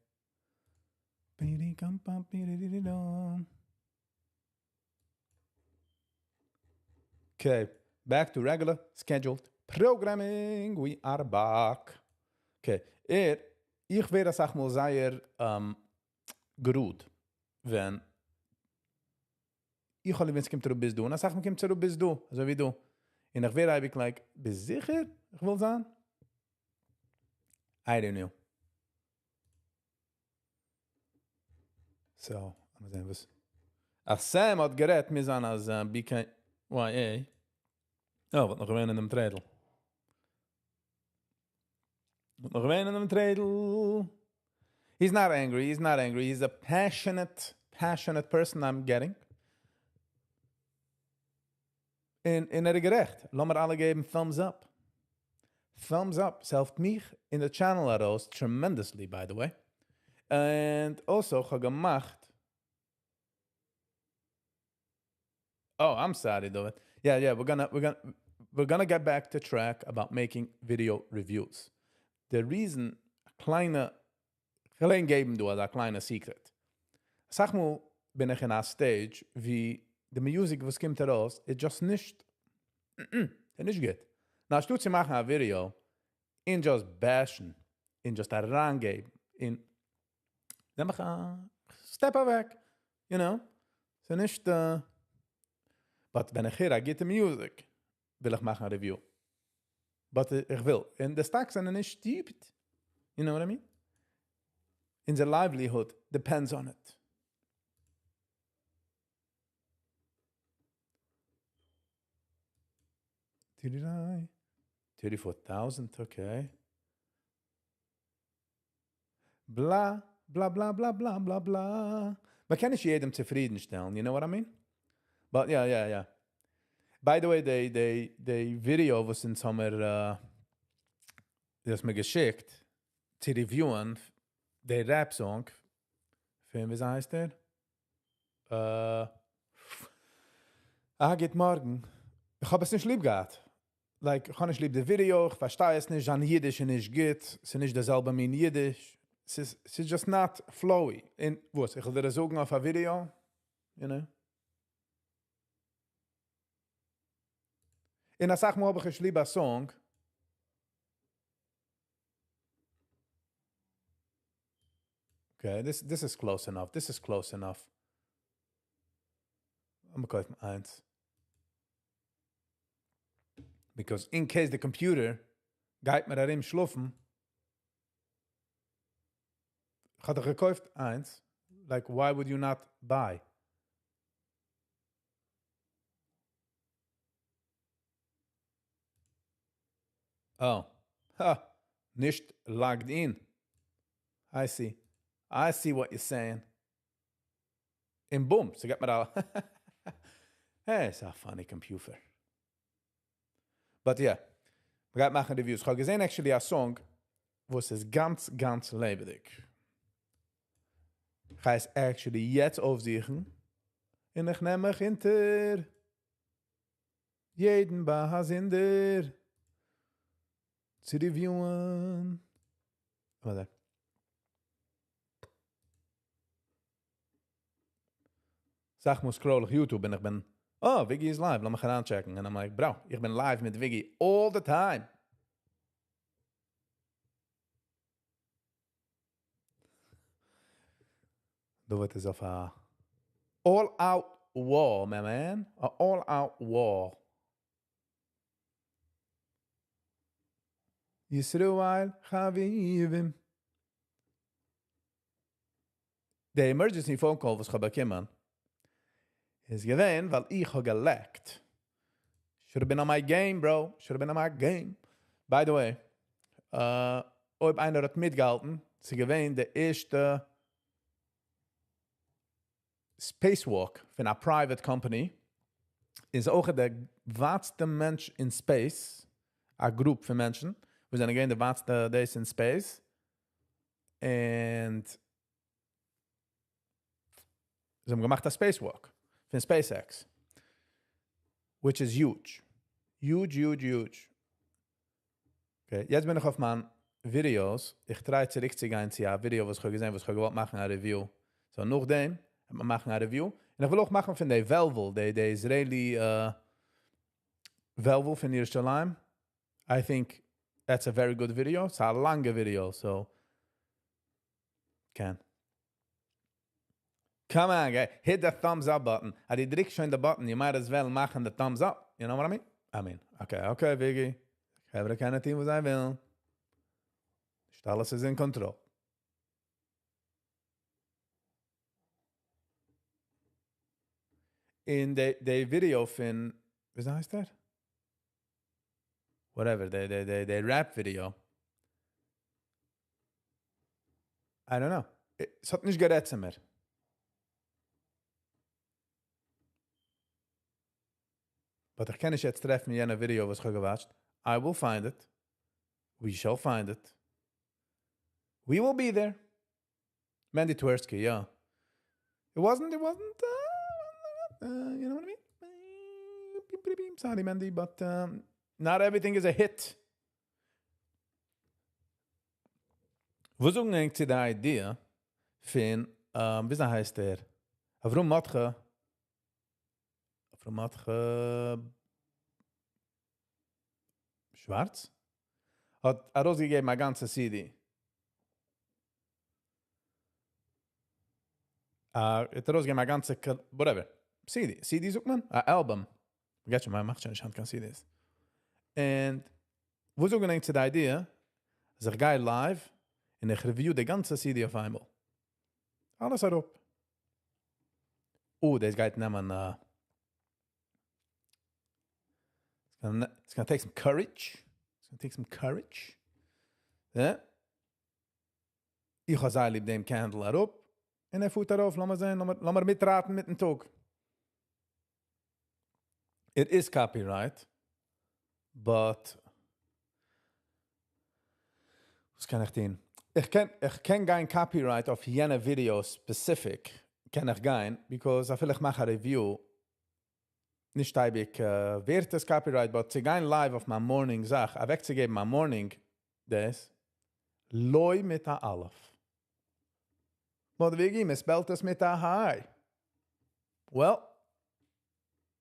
S2: Okay, back to regular scheduled programming. We are back. Okay, ער, איך ווער אסאך מאל זייער גראד, ווען איך האב ליב ווען ס'קומט אראפ ביז דא, און אסאך מאל קומט עס אראפ ביז דא, אזוי ווי דא. און איך ווער אייביג like, ביסט זיכער איך וויל זיין? I don't know. So, לאמיר זען וואס. אז Sam האט גערעדט מיר זיין אז BKYA. Oh, וואלט נאך געווען אין דעם trade ל. וואלט נאך געווען אין דעם trade ל. He's not angry, he's not angry. He's a passionate, passionate person I'm getting. און ער איז גערעכט. לאמיר אלע געבן thumbs up. Thumbs up. ס'העלפט מיך אין די channel ארויס tremendously, by the way. And also, איך האב געמאכט. Oh, I'm sorry, David. Yeah, yeah, we're gonna get back to track about making video reviews. The reason, א קליינע, כ'וועל ענק געבן דא אזא קליינע secret. אסאך מאל בין איך אין א stage ווי די music וואס קומט ארויס איז just נישט, איז נישט גוט. נאר אנשטאט צו מאכן א video און just bash ן און just אריינגעבן און נעם איך א step אוועק, you know, ס'איז נישט, but ווען איך הער א גוטע music וויל איך מאכן א review. But איך וויל. און די stocks זענען נישט stupid. You know what I mean? אונזער livelihood depends on it. 34,000, okay. Blah, blah, blah, blah, blah, blah, blah. מען קען נישט יעדעם צופרידנשטעלן, you know what I mean? But yeah, yeah, yeah. By the way, די, די, די video וואס אונז האמיר, דו האסט מיר געשיקט, צו review ען, די rap song, פון ווי הייסט ער? אה, גוט מארגן. איך האב עס נישט ליב געהאט. Like, איך האב נישט ליב די video, איך פארשטיי עס נישט, זיין אידיש איז נישט גוט, ס'איז נישט דער זעלבע מין אידיש. ס'איז just not flowy. און וואס, איך וועל דיר זאגן אויף א video, you know? און אסאך מאל האב איך נישט ליב א song. Okay, this is close enough. This is close enough. לאמיר קויפן איינס. Because in case the computer גייט מיר ארום שלאפן, איך האב דאך געקויפט איינס. Like, why would you not buy? Oh. Ha. נישט logged in. I see. I see what you're saying. און boom, ס'גייט מיר א. Hey, it's a funny computer. But yeah, מ'גייט מאכן reviews. איך האב געזען actually א song, וואס איז גאנץ, גאנץ לעבעדיג. איך גיי עס actually יעצט אויפזוכן. און איך נעם מיך אונטער. יעדן באזונדער. צו review ען. ווארט. אסאך מאל scroll איך YouTube און איך בין, oh, Viggy is live, לאמיך אריינcheck ן. And I'm like, bro, איך בין live מיט Viggy all the time. דא ווערט עס אויף א all-out war, my man. A all-out war. ישראל חביבים. די emergency phone call וואס איך האב באקומען, איז געווען, ווייל איך האב גע lack ט. Should have been on my game, bro. Should have been on my game. By the way, אויב איינער האט מיטגעהאלטן, ס'איז געווען די ערשטע spacewalk פון א private company, איז אויך דער ווייטסטע מענטש אין space, א group פון מענטשן, וואס זענען געווען די ווייטסטע days in space. And זיי האבן געמאכט א spacewalk פון SpaceX, which is huge. Huge, huge, huge. Okay, יעצט בין איך אויף מיין videos. איך try צוריקצוגיין צו א video, וואס איך האב געזען, וואס איך האב געוואלט מאכן א review. So נאכדעם, וועט מען מאכן א review. און איך וויל אויך מאכן פון די וועלוול, די Israeli וועלוול פון ירושלים. I think that's a very good video. It's a לאנגע video, so can. Come on, guy. Hit the thumbs up button. אז דו דריקסט שוין the button, you might as well מאכן the thumbs up. You know what I mean? I mean, okay, okay, Viggy. חברה קענען טון וואס זיי ווילן. נישט אלעס איז אין control. אין די video פון, ווי הייסט דער? Whatever, די rap video. I don't know. עס האט נישט גערעדט צו מיר. But איך קען נישט יעצט טרעפן יענע video וואס איך האב גע watch ט. I will find it. We shall find it. We will be there. Mandy Tversky, yeah. It wasn't, you know what I mean? Sorry, Mandy, but not everything is a hit. וואס זאגן ענק צו די idea פון, וויאזוי הייסט ער? אברהם מרדכי, אברהם מרדכי שווארץ? האט ארויסגעגעבן א גאנצע CD. ער האט ארויסגעגעבן א גאנצע, whatever, CD. CD זאגט מען? א album. מ'גייט שוין, מ'מאכט שוין נישט היינט קיין CDs. און וואס זאגן ענק צו די idea אז איך גיי live און איך review די גאנצע CD אויף איינמאל? אלעס אראפ. Oh, דאס גייט נעמען, it's gonna take some courage. It's gonna take some courage. Yeah. איך האב זייער ליב דעם candle אראפ. און ער פארט ארויף, לאמיר זען, לאמיר מיטראטן מיטן טאג. It is copyright, but וואס קען איך טון? איך קען גיין copyright אויף יענע video specific, קען איך גיין, because אפילו איך מאך א review, נישט אייביג ווערט עס copyright, but צו גיין live אויף מיין morning זאך, אוועקצוגעבן מיין morning דאס, לוי מיט א אלף. But ווי מען spell ט עס מיט א היי. Well,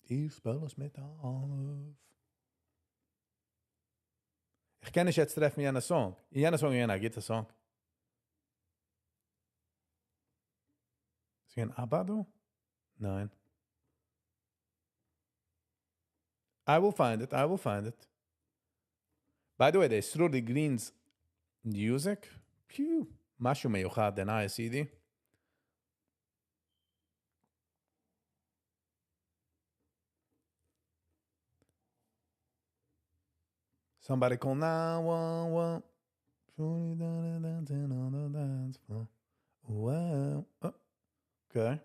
S2: איך spell עס מיט א אלף. איך קען נישט יעצט טרעפן יענע song. יענע song איז א גוטע song. איז געווען אבא דא? ניין. I will find it, I will find it. By the way, the Sruly Green's music, pew, משהו מיוחד, די נייע CD. Somebody call 911. Shorty down dancing on the dance floor. Wow. Oh, okay.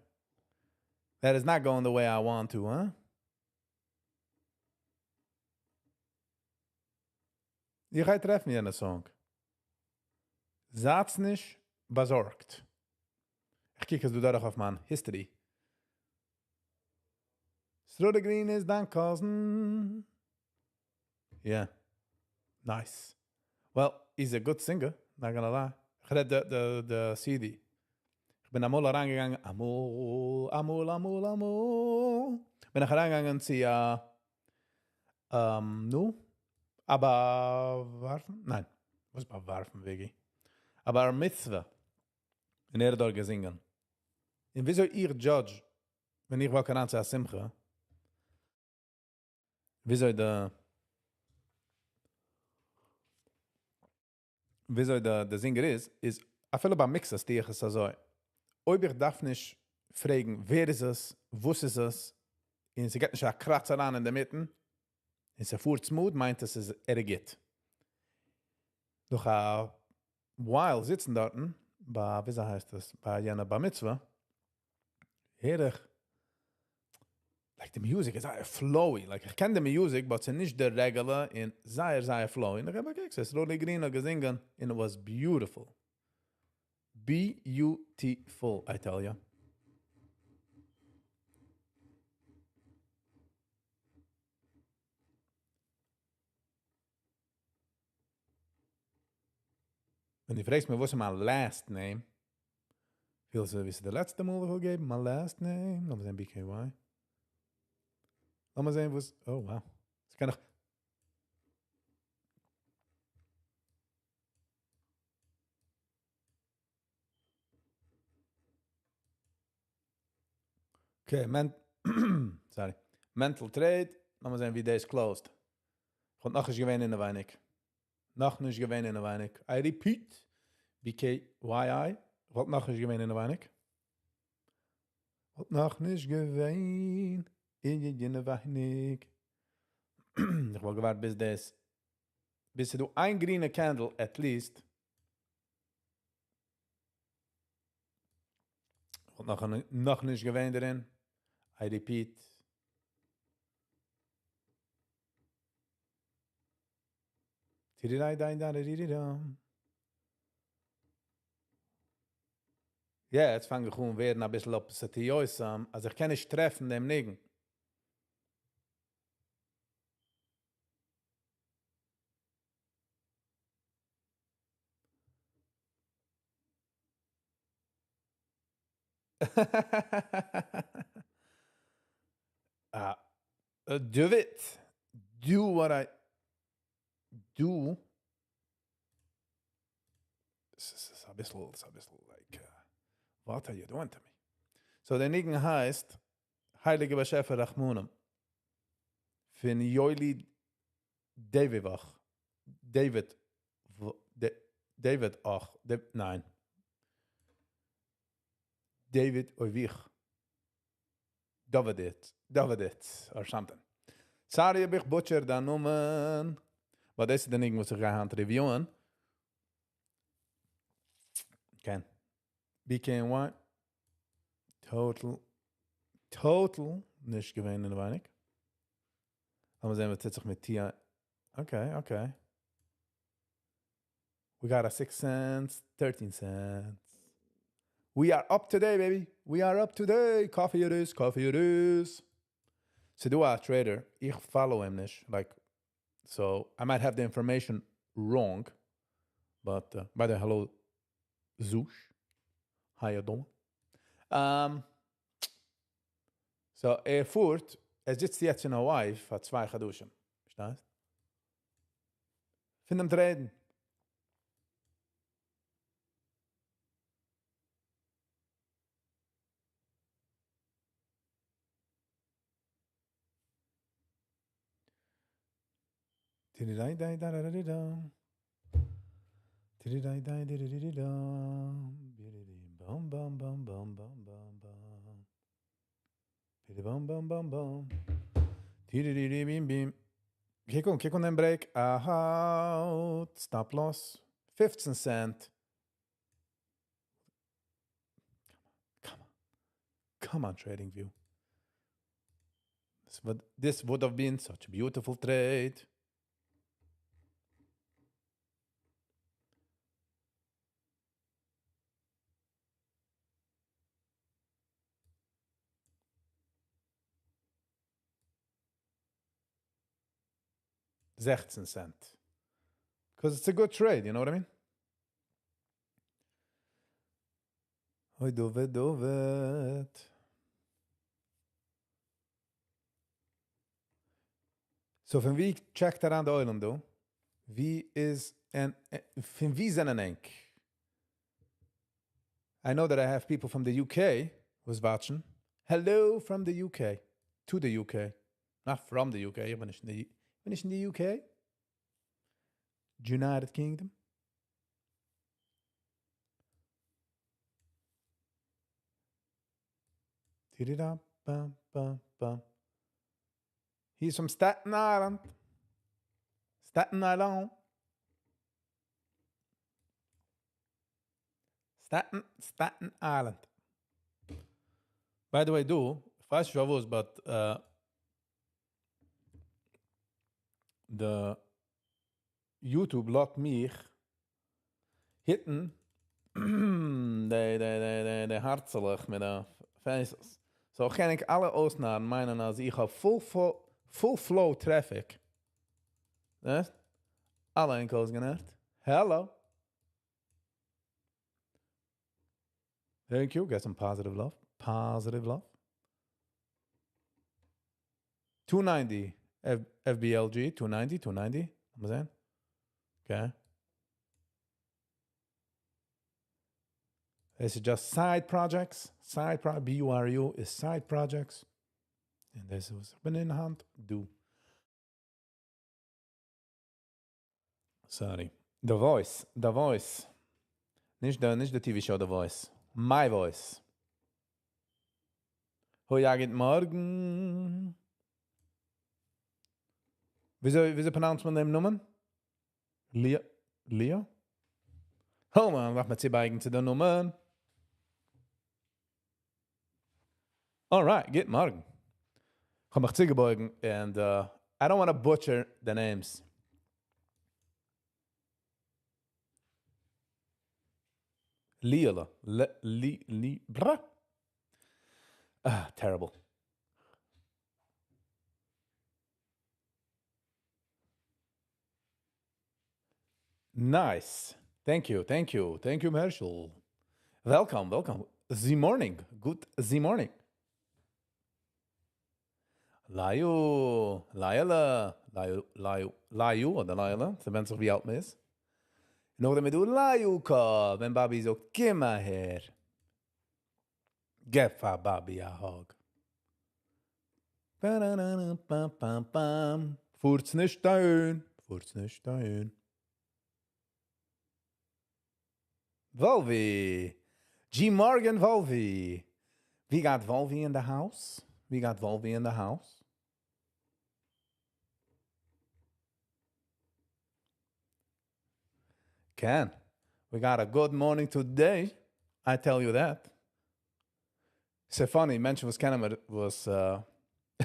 S2: That is not going the way I want to, huh? איך גיי טרעפן יענע song. זייטס נישט באזארגט. איך קוק עס דא דורך אויף מיין history. Sruly Green איז דיין cousin. Yeah. Nice. Well, he's a good singer, not gonna lie. איך רעד די CD. איך בין אמאל אריינגעגאנגען, אמאל, אמאל, אמאל, אמאל. בין איך אריינגעגאנגען צו, נו? א באווארפן? ניין. וואס באווארפן, וויגי? א בר מצוה. און ער האט דארט געזינגען. און וויאזוי איך judge, ווען איך walk אריין צו א שמחה, וויאזוי די singer איז, איז אפילו ביי mixes טו איך עס אזוי. אויב איך דארף נישט פרעגן, ווער איז עס, וואס איז עס, און ס'גייט נישט א קראץ אריין אין דער מיטן, און ס'פארט smooth, מיינט עס איז ער גוט. נאך א while זיצן דארטן, ביי, וויאזוי הייסט עס, ביי יענע בר מצוה, הער איך, like the music איז זייער flowy, like איך קען די music, but ס'איז נישט די regular, און זייער, זייער flowy. און איך האב געקוקט, ס'איז Sruly Green האט געזינגען, and it was beautiful. Beautiful, I tell you. ווען דו פרעגסט מיר, וואס איז מיין last name? ווילסט דו וויסן די לעצטע מאל, איך וועל געבן? מיין last name? לאמיר זען BKY. לאמיר זען, וואס... Oh, wow. דאס קען איך... Okay, sorry. Mental Trade. לאמיר זען, ווי דער איז closed. איך האב נאך נישט געווען אינעווייניג. נאך נישט געווען אינעווייניג. I repeat. BKYI. איך וואלט נאך נישט געווען אינעווייניג. וואלט נאך נישט געווען אינעווייניג. איך וואלט געווארט ביז דאס. ביז ס'דא איין גרינע candle at least. וואלט נאך נישט געווען דערין. I repeat. Tirirai dai da ri ri ram. יעצט פאנג איך אן ווערן א ביסל אפסעטיויסם, אז איך קען נישט טרעפן דעם ניגון. Uh, do it. Do what I do. ס'איז א ביסל, ס'איז א ביסל like, what are you doing to me? So דער ניגון הייסט הייליגער באשעפער רחמנים פון יואלי דעוויוואך, David, David אך, ניין, David אויוויך, David, David, or something. Sorry אויב איך butcher דיין נאמען, but דאס איז דער ניגון וואס איך גיי היינט review ען. Okay. BKNY. Total. Total נישט געווען אינעווייניג. לאמיר זען, וואס טוט זיך מיט TI. Okay, okay. We got a 6 cents, 13 cents. We are up today, baby. We are up today. Coffee it is, coffee it is. ס'דא א trader, איך follow אים נישט. Like, so I might have the information wrong. But, by the way, hello, Zush. How you doing? So, ער פארט, ער זיצט יעצט אין Hawaii פאר צוויי חדשים. פארשטייסט? פון דעם trade ן. קוק אן, קוק אן דעם break. Aha, stop loss. 15 cent. Come on. Come on, Trading View. This would have been such a beautiful trade. 16 cent. Because it's a good trade, you know what I mean? אוי, דוד, דוד. So, פון וואו check ט אריין דער עולם דא? ווי איז, און, פון וואו זענען ענק? I know that I have people from the UK was watching. Hello from the UK. To the UK. Not from the UK. איך בין נישט אין די, בין נישט אין די UK. United Kingdom. He's from Staten Island. Staten Island. Staten, Staten Island. By the way, דו, איך ווייס נישט וואס, but the YouTube לאזט מיך hit ן די, די, די, די, די הערצעלעך מיט די faces. So קען איך אלע אויסנארן מיינען אז איך האב full, full, full flow traffic. ווייסט? אלע ענק אויסגענארט. Hello. Thank you. Get some positive love. Positive love. 290 F FBLG. 290, 290. לאמיר זען. Okay. This is just side projects. Side pro BURU is side projects. And this is בין אין האנט. דו. Sorry. The Voice. The Voice. נישט די, נישט די TV show The Voice. My Voice. הוי, גוט מארגן. וויאזוי, וויאזוי pronounce מען דעם נאמען? Leo? Leo? Oh man, ווארט מיר צובייגן צו דעם נאמען. Alright, גוט מארגן. איך האב מיך צוגעבויגן and I don't want to butcher the names. Leela. Le, li, li, bra. Ah, terrible. Nice. Thank you, thank you, thank you, Herschel. Welcome, welcome. the morning. Good the morning. ליו, לייעלע, ליו, ליו, ליו אדער לייעלע, ס'ווענדט זיך ווי אלט מען איז. נאכדעם איז דא ליוקא, ווען באבי זאגט קום אהער. געב פאר באבי א hug. פאראראראפאפאפאם. פארטס נישט אהין, פארטס נישט אהין. וואלווי! G מארגן וואלווי! We got וואלווי in the house? We got וואלווי in the house? Ken, we got a good morning today, I tell you that. ס'איז funny, מענטשן וואס קענען מיר, וואס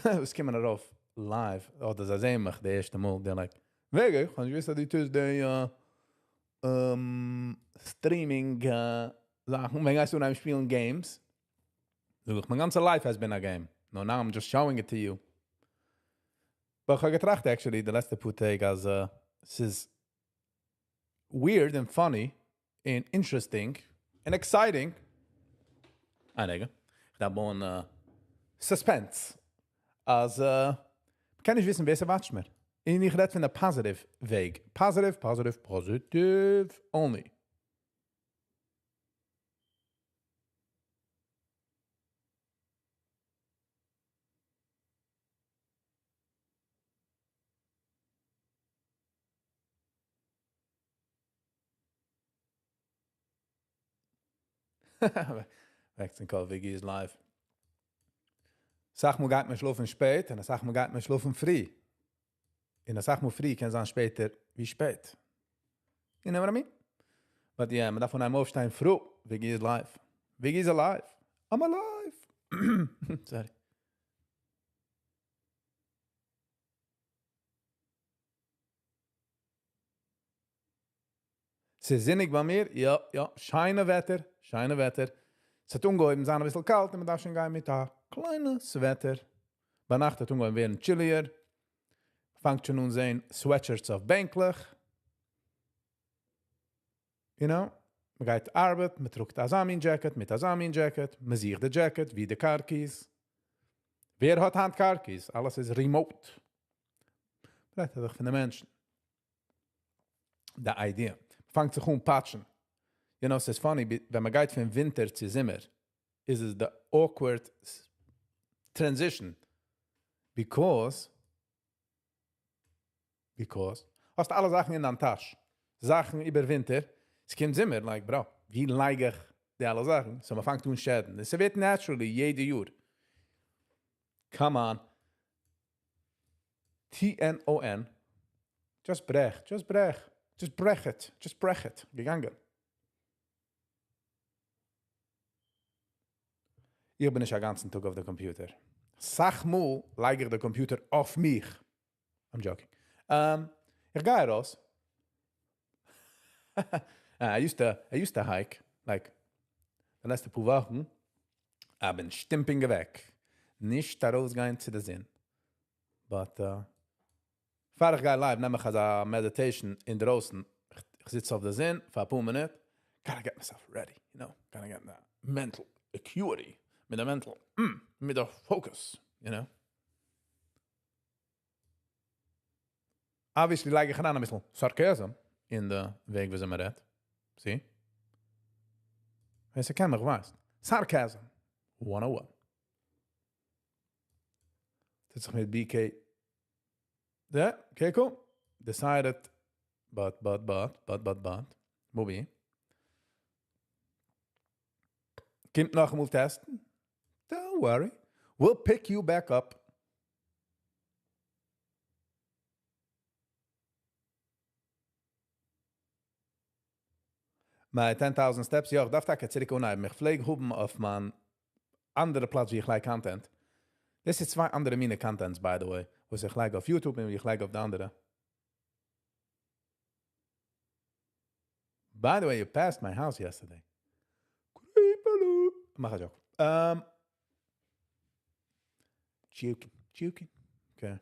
S2: וואס קומען ארויף live, אדער זיי זעען מיך די ערשטע מאל, they're like, ווער, איך האב נישט געוואוסט אז דו טוסט די streaming זאכן, ווען גייסטו אנהייבן שפילן games? זאג איך, מיין גאנצע life has been a game. No, now I'm just showing it to you. But איך האב געטראכט actually די לעצטע פאר טעג אז ס'איז weird and funny and interesting and exciting. א רגע, איך דארף בויען suspense. אז מ'קען נישט וויסן ווער ס'וואטשט מיר. און איך רעד פון די positive וועג. Positive, positive, positive only. וועקט צום קול, וויגי איז live. אסאך מאל גייט מען שלאפן שפעט, און אסאך מאל גייט מען שלאפן פרי. און אסאך מאל פרי קען זיין שפעטער ווי שפעט. You know what I mean? But yeah, מען דארף פון איינעם אויפשטיין פרי. וויגי איז live. וויגי איז alive. I'm alive. Sorry. ס'איז זוניג ביי מיר, יא, יא, שיינע וועטער, שיינע וועטער. ס'האט אנגעהויבן זיין אביסל קאלט און מ'דארף שוין גיין מיט א קליינע sweater. ביינאכט האט אנגעהויבן ווערן chillier. פאנגט שוין אן זען sweatshirts אויף בענקלעך. You know, מ'גייט ארבעט, מ'טראגט אזא מין jacket, מיט אזא מין jacket, מ'זוכט די jacket, ווי די car keys. ווער האט היינט car keys? אלעס איז remote. רעדט ער דאך פון די מענטשן. די idea. פאנגט זיך אן פאטשן. You know, ס'איז funny, ווען מ'גייט פון ווינטער צו זומער, איז עס די awkward transition. Because, האסט אלע זאכן אין דיין טאש. זאכן איבער ווינטער, עס קומט זומער, like bro, ווי לייג איך די אלע זאכן? So מ'פאנגט אן shed'ן. עס ווערט naturally יעדע יאר. Come on. TNON. Just ברעך, just ברעך. Just ברעך it, just ברעך it. געגאנגען. איך בין נישט א גאנצן טאג אויף די computer. אסאך מאל לייג איך די computer אויף מיך. I'm joking. איך גיי ארויס. I used to hike, like, די לעצטע פאר וואכן, איך בין stimping אוועק. נישט ארויסגיין צו די זון. But, פאר איך גיי live, נעם איך אזא meditation אינדרויסן. איך זיץ אויף די זון פאר א פאר מינוט. Gotta get myself ready, you know? Gotta get that mental acuity. מיט די mental, מיט די focus, you know? Obviously לייג איך אריין אביסל sarcasm אין די וועג ווי מען רעדט. See? ווער ס'קען מיך ווייסט. Sarcasm 101. טוט זיך מיט BK. Yeah, okay, cool. Decided, but, but, but, but, but, but. Mobi. קומט נאכאמאל טעסטן. Don't worry. We'll pick you back up. מיין 10,000 steps, יא, איך דארף טאקע צוריק אנהייבן. איך פלעג האבן אויף מיין אנדערע פלאץ ווי איך לייג content. דאס איז צוויי אנדערע מיני contents, by the way. וואס איך לייג אויף YouTube און ווי איך לייג אויף די אנדערע. By the way, you passed my house yesterday. מאך א joke. Joking, joking. Okay.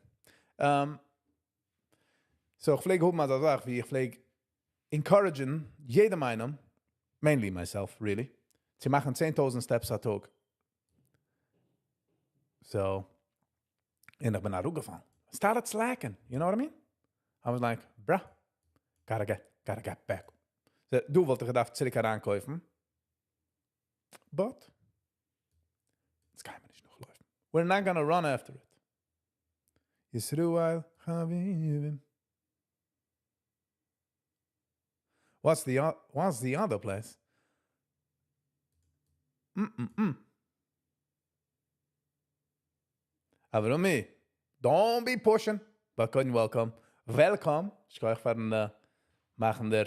S2: So איך פלעג האבן אזא זאך, ווי איך פלעג encourage'ן יעדעם איינעם, mainly myself, really, צו מאכן 10,000 steps א טאג. So, און איך בין אראפגעפאלן. Started slacking, you know what I mean? I was like, bruh, gotta get, gotta get back. So, דא וואלט איך געדארפט צוריק אריינקויפן. But, עס גייט מיר נישט נאכלויפן. We're not gonna run after it. ישראל חביבים. What's the, what's the other place? Mm-mm-mm. Avrumi, don't be pushing, but couldn't welcome. Welcome. שכוח פארן מאכן דער.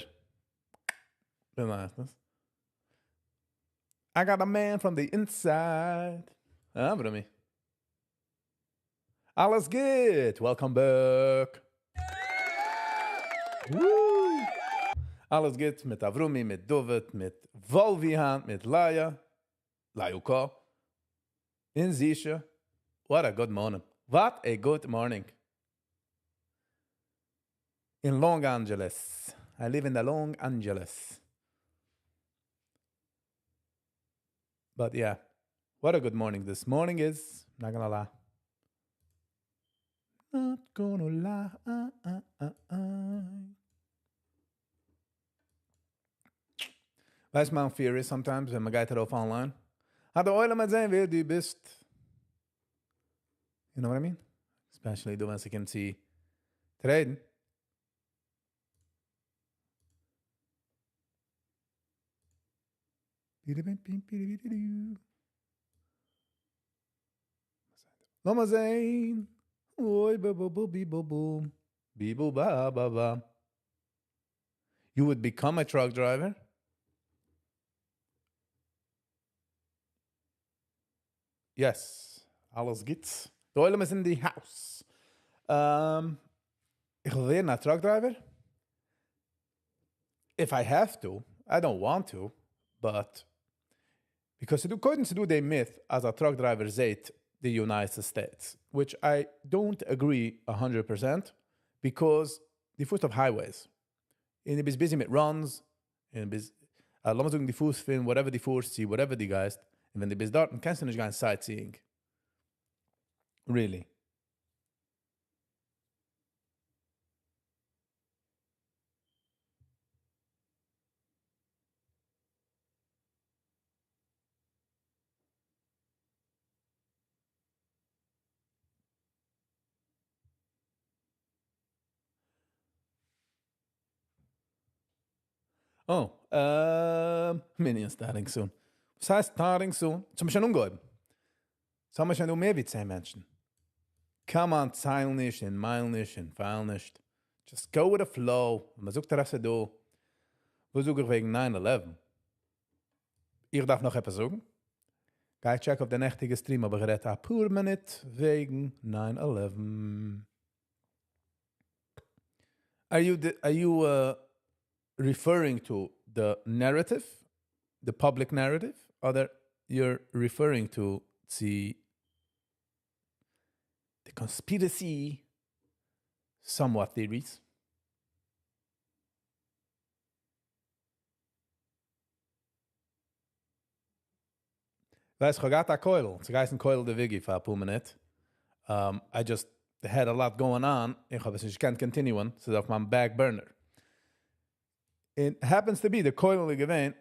S2: I got a man from the inside. Avrumi. אלעס גוט. Welcome back. Woo. אלעס גוט מיט Avrumi, מיט David, מיט Volvihan, מיט Laia, Laiuko, אין Zisha. What a good morning. What a good morning. In Long Angeles. I live in the Long Angeles. But yeah, what a good morning this morning is. Not gonna lie. Not gonna lie. ווייסט מיין fear איז sometimes ווען מען גייט ארויף online? האט דער עולם זען ווער דו ביסט. You know what I mean? Especially דא ווען ס'קומט צו traden. לאמיר זען. אוי, bu bu bu bi bu bu. Bi bu ba ba ba. You would become a truck driver? Yes, אלעס גוט. דער עולם איז in the house. איך וויל ווערן א truck driver? If I have to, I don't want to, but because ס'דא קודם ס'דא די myth אז א truck driver זעט the United States, which I don't agree 100%, because דו פארסט אויף highways. און דו ביסט busy מיט runs, און ביסט, לאמיר זאגן, דו פארסט פון whatever דו פארסט צו, whatever דו גייסט, און ווען דו ביסט דארט, קענסטו נישט גיין sightseeing. Really. Oh, מנין starting soon. וואס הייסט starting soon? עס האבן שוין אנגעהויבן. עס האבן שוין דא מער ווי 10 מענטשן. Come on, צייל נישט און מייל נישט און פייל נישט. Just go with the flow. מען זאגט דאס דא. וואס זאג איך וועגן 9/11? איך דארף נאך עפעס זאגן? גיי check אויף די נעכטיגע stream, האב איך גערעדט א פאר מינוט וועגן 9/11. Are you the, are you referring to the narrative, the public narrative, or you're referring to the conspiracy somewhat theories? ווייסט, איך האב געהאט א כולל. ס'געהייסן כולל די וויגי פאר א פאר מינוט. I just had a lot going on. איך האב עס נישט געקענט continuen. ס'איז אויף מיין back burner. It happens to be the כולל איז געווען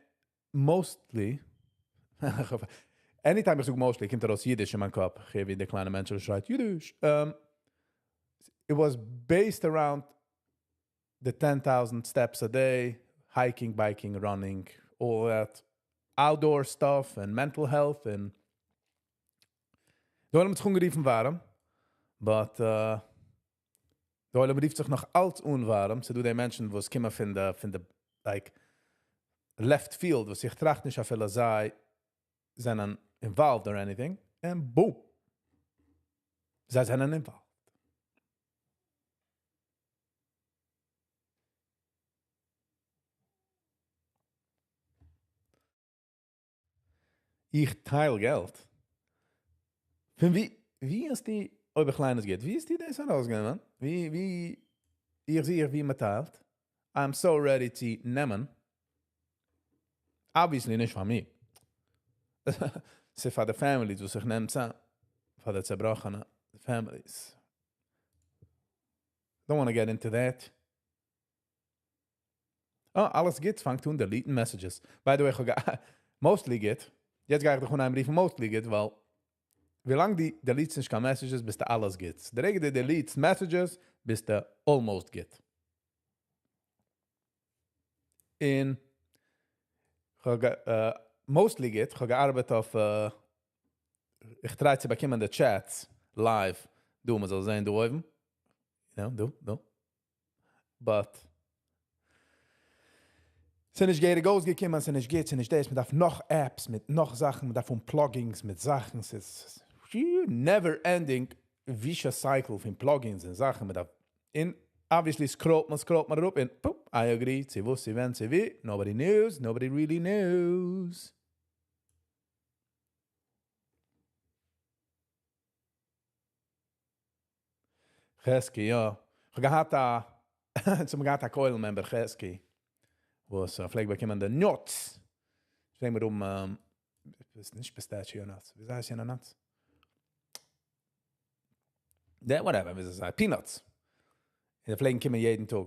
S2: mostly, anytime איך זאג mostly, קומט ארויס אידיש אין מיין קאפ. איך הער ווי דער קליינער מענטש שרייט, אידיש. It was based around the 10,000 steps a day, hiking, biking, running, all that outdoor stuff and mental health and דער עולם האט זיך אנגערופן ווארעם, but דער עולם רופט זיך נאך אלץ אן ווארעם, ס'דא די מענטשן, וואס קומען פון די, like, left field, וואס איך טראכט נישט אפילו זיי זענען involved or anything, and boom, זיי זענען involved. איך טייל געלט. פון ווי איז די, אויב איך ליין עס גוט, ווי איז די דאס ארויסגענומען? ווי, איך זע ווי מען טיילט. I'm so ready צו נעמען. Obviously נישט פאר מיר. ס'איז פאר די families וואס איך נעם צאם. פאר די צעבראכענע families. Don't want to get into that. אה, אלעס גוט, פאנגט אן delete ן messages. By the way, איך האב mostly גוט. יעצט גיי איך דיך אנהייבן רופן mostly גוט, ווייל ווילאנג דו delete סט נישט קיין messages ביסטו אלעס גוט. די רגע דו delete סט messages ביסטו almost גוט. און כ'האב mostly גוט, כ'האב געארבעט אויף, איך try צו באקומען די chats live דא, מ'זאל זען דא אויבן. יא, דא, דא. But ס'איז נישט געהעריג אויסגעקומען, ס'איז נישט גוט, ס'איז נישט דאס, מ'דארף נאך apps מיט נאך זאכן, מ'דארף האבן plugins מיט זאכן, ס'איז never ending vicious cycle פון plugins און זאכן, מ'דארף, און obviously scroll ט מען, scroll ט מען אראפ און פופ, I agree, צו וואס, צו ווען, צו ווי, nobody knows, nobody really knows. חזקי, יא. כ'האב געהאט א, אונז האבן געהאט א כולל member חזקי, וואס פלעגט באקומען די nuts. פלעגן מיר האבן, ס'איז נישט pistachio nuts, וויאזוי הייסט יענע nuts? די whatever, וויאזוי ס'הייסט, peanuts. און זיי פלעגן קומען יעדן טאג.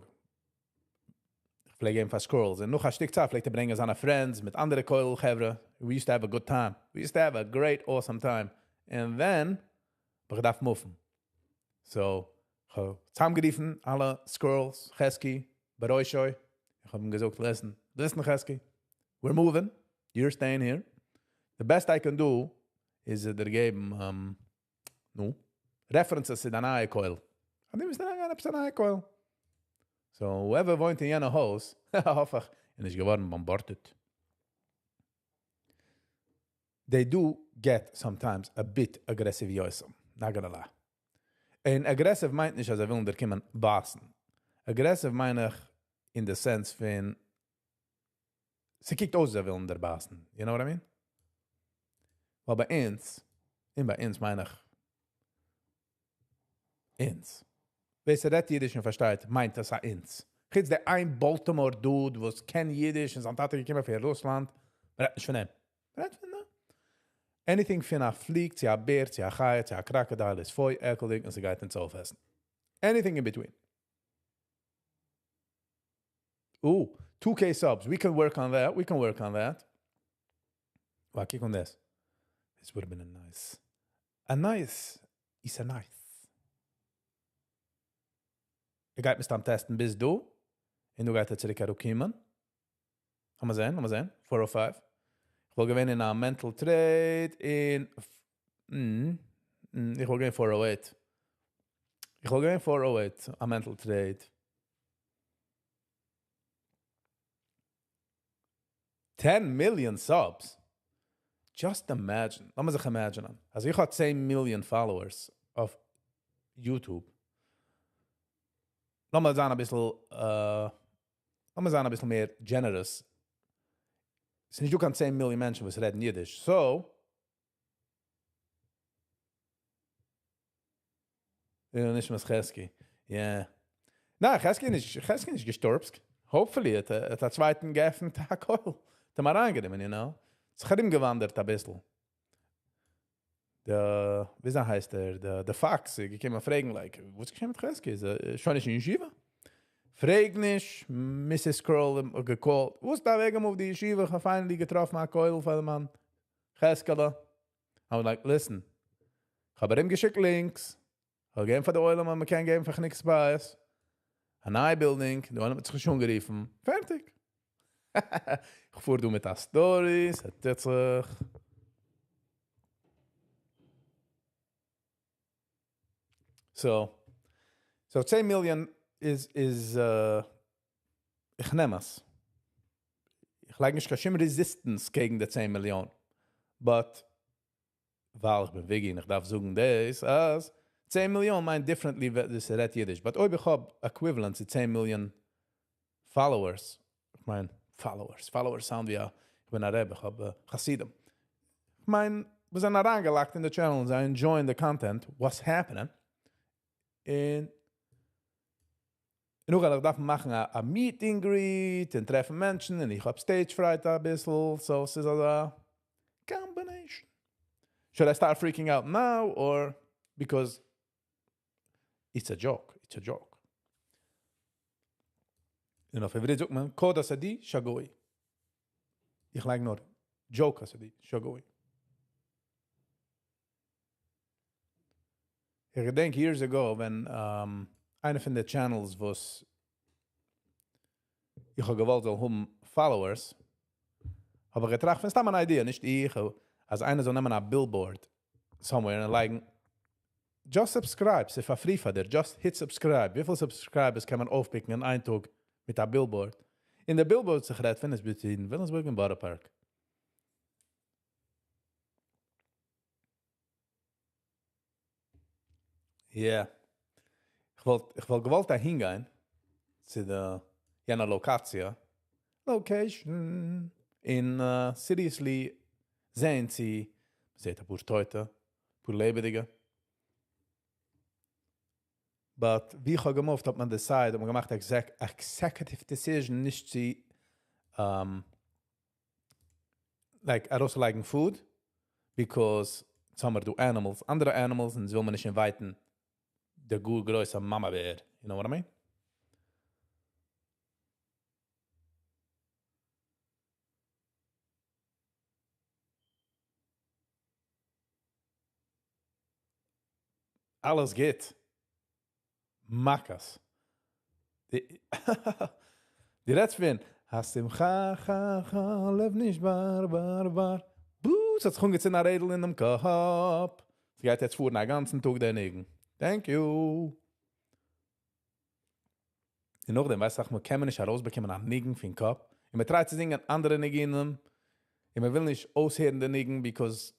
S2: איך פלעג געבן פאר squirrels, און נאך א שטיק צייט פלעגט ער ברענגען זיינע friends מיט אנדערע כולל חברה. We used to have a good time. We used to have a great awesome time. And then, האב איך געדארפט move ן. So, כ'האב צוזאמגערופן אלע squirrels, חזקי, בראשו. איך האב אים געזאגט, listen, listen חזקי, we're moving, you're staying here. The best I can do איז דיר געבן, נו, references צו די נייע כולל. און דו מוזט אריינגיין עפעס א נייע כולל. So, whoever וואוינט אין יענע הויז, האף איך, איז נישט געווארן bombarded. They do get sometimes a bit aggressive יוסם, not gonna lie. און aggressive מיינט נישט אז זיי ווילן דיר קומען בייסן. Aggressive מיין איך אין די sense פון ס'קוקט אויס זיי ווילן דיר בייסן. You know what I mean? ווייל ביי אונז, און ביי אונז מיין איך אונז. ווער ס'רעדט אידיש און פארשטייט מיינט עס א אונז. חוץ דער איין Baltimore dude וואס קען אידיש און זיין טאטע געקומען פון רוסלאנד, מ'רעדט נישט פון אים. מ'רעדט פון דעם. Anything פון א פליג צו א בער צו א חיה צו א crocodile איז פוי עקלדיג און ס'גייט אונז אויפעסן. Anything in between. Oh, 2K subs. We can work on that. We can work on that. Wow, קוק אן דאס. This would have been a nice. A nice is a nice. ער גייט מסתם test ן ביז דא. און דא גייט ער צוריק אראפקומען. לאמיר זען, לאמיר זען. 405. איך וואלט געווען אין א mental trade אין איך וואלט געווען 408. איך וואלט געווען 408, א mental trade. 10 million subs. Just imagine. לאמיר זיך imagine ען. אז איך האב 10 million followers אויף YouTube. לאמיר זיין אביסל, לאמיר זיין אביסל מער generous. ס'איז נישטא קיין 10 מיליאן מענטשן וואס רעדן אידיש. So, יא, נישט מיט חזקי. Yeah. ניין, חזקי נישט, חזקי נישט געשטארבן. Hopefully, האט ער א צווייטן געעפנט א כולל. האט אים אריינגענומען, you know. זיך ארומגעוואנדערט א ביסל. דער, וויאזוי הייסט ער? דער, דער Fox, איז געקומען פרעגן, like, וואס געשען מיט חזקי? איז ער שוין נישט אין ישיבה? פרעג נישט, Mrs. Kroll האט גע call ט. וואס דא וועגן אויף די ישיבה? איך האב finally געטראפן א כולל פאר דעם מאן. חזקאלע. I was like, listen. איך האב אים געשיקט links. איך האב געגעבן פאר די עולם, אז מען קען געבן פאר חנוכת בית. א נייע building, די עולם האט זיך שוין גערופן. פערטיג. איך פאר דא מיט א story, ס'טוט זיך. So, so 10 מיליאן איז, איך נעם עס. איך לייג נישט קיין שום resistance קעגן די 10 מיליאן. But, ווייל איך בין vegan, איך דארף זאגן דאס, אז 10 מיליאן מיינט differently, דאס רעדט אידיש. But אויב איך האב equivalent צו 10 מיליאן followers, איך מיין, followers, followers sound ווי א, איך בין א רבי, איך האב חסידים. איך מיין, מיר זענען אריינגע lock ט אין די channel, זיי enjoying the content, what's happening? און נאך איך דארף מאכן א meet and greet און טרעפן מענטשן און איך האב stage fright א ביסל, so ס'איז אזא Combination. Should I start freaking out now or because it's a joke, it's a joke. און אויף עברית זאגט מען קוד הסודי שגוי. איך לייג נאר joke הסודי שגוי. איך געדענק years ago ווען איינע פון די channels וואס איך האב געוואלט זאל האבן followers, האב איך געטראכט פון סתם אן idea, נישט איך, אז איינער זאל נעמען א billboard somewhere און לייגן just subscribe, ס'איז פאר free פאר דיר, just hit subscribe, וויפיל subscribers קען מען אויפפיקן אין איין טאג מיט א billboard? און די billboard וואס איך רעד פון איז between וויליאמסבורג און בארא פארק. Yeah. איך וואלט, איך וואלט געוואלט אהינגיין צו די יענע לאקאציע, location, און seriously זען צו מ'זעט אפאר טויטע, אפאר לעבעדיגע. But ווי איך האב געמופט האט מען decide, האט מען געמאכט executive decision נישט צו like ארויסלייגן food, because ס'איז דא animals, אנדערע animals, און וויל מען נישט invite ן די גאר גרויסע מאמע בער. You know what I mean? אלעס גוט. מכות. די רעדסט פון השמחה חה חה לב נשבר בר בר. בו, ס'האט זיך אנגעצינדן א רעדל אין דעם קאפ. ס'גייט יעצט פארן א גאנצן טאג דער ניגון. Thank you. און נאכדעם, ווייסט איך, מ'קען נישט ארויסבאקומען א ניגון פון קאפ. און מ'טרייט צו זינגען אנדערע ניגונים. און מ'וויל נישט אויסהערן די ניגון, because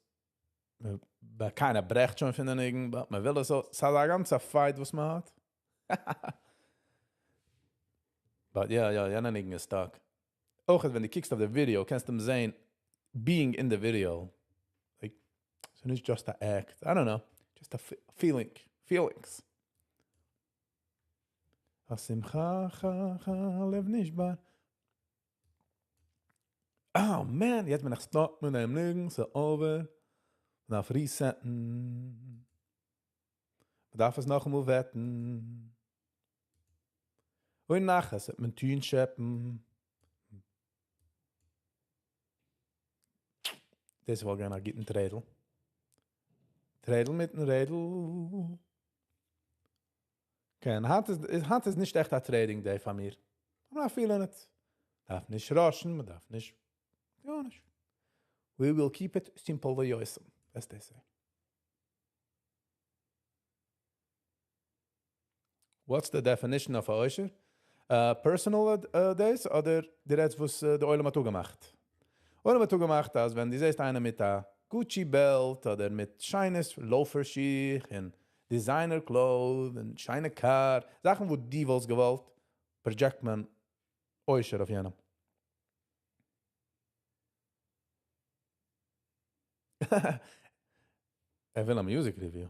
S2: קיינער ברעכט שוין פון די ניגון, but מ'וויל עס אויס. ס'איז א גאנצע fight וואס מ'האט. But yeah, yeah, יענע ניגון איז stuck. אויך ווען דו קוקסט אויף די video, קענסטו אים זען being in the video. Like, so נישט just a act. I don't know. Just a feeling. Feelings. השמחה חה חה לב נשבר. Oh man, יעצט בין איך stuck מיט דעם ניגון, ס'איז over. מ'דארף reset ן. מ'דארף עס נאכאמאל וועטן. און נאכהער וועט מען טון שעפן. דאס וואלט געווען א גוטן טרעדל. טרעדל מיטן רעדל. Okay, היינט איז נישט עכט א trading day פאר מיר. I'm not feeling it. דארף נישט rush ן, מען דארף נישט, גארנישט. We will keep it simple ויוסם, as they say. What's the definition of a עושר? Personal days אדער די רעדסט וואס די עולם האט געמאכט? עולם האט געמאכט אז ווען דו זעסט איינער מיט א Gucci belt אדער מיט שיינע loafer שיך און designer clothes און שיינע car, זאכן וואס דו וואלסט געוואלט, project מען עושר אויף יענעם. ער וויל א music review.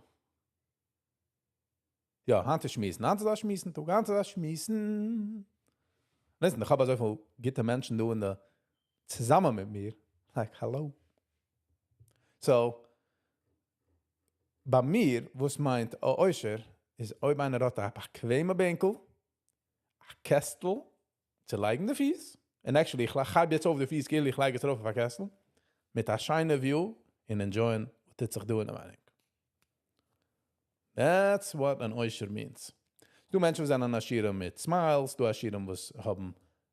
S2: יא, היינט איז שמועסן, היינט איז א שמועסן טאג, היינט איז א שמועסן. Listen, איך האב אזויפיל גוטע מענטשן דא אין די צוזאמען מיט מיר. Like, hello. So, ביי מיר, וואס מיינט א עושר, איז אויב איינער האט א באקוועמע בענקל, א קעסטל, צו לייגן די פיס, און actually, איך הייב יעצט אויף די פיס, כאילו איך לייג עס ארויף אויף א קעסטל, מיט א שיינע view, און enjoy ען, וואס טוט זיך דא אינעווייניג. That's what an עושר means. דא מענטשן וואס זענען עשירים מיט smiles, דא עשירים וואס האבן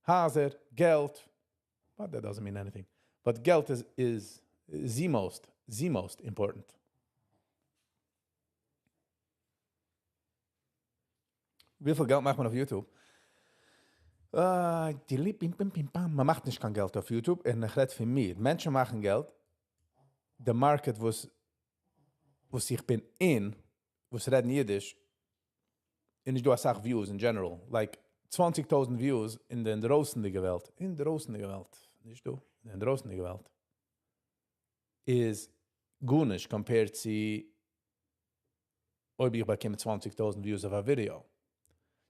S2: הייזער, געלט, but that doesn't mean anything. But געלט is the most important. וויפיל געלט מאכט מען אויף YouTube? די ליפ, פים, פים, פים, פאם. מען מאכט נישט קיין געלט אויף YouTube, און איך רעד פון מיר. מענטשן מאכן געלט. The market וואס איך בין אין, וואס רעדן אידיש, און נישט דא אסאך views in general. Like 20.000 views אין דער דרויסנדיגע וועלט. אין דער דרויסנדיגע וועלט. נישט דא, אין דער דרויסנדיגע וועלט. איז גארנישט compared צו אויב איך באקום 20.000 views אויף א video.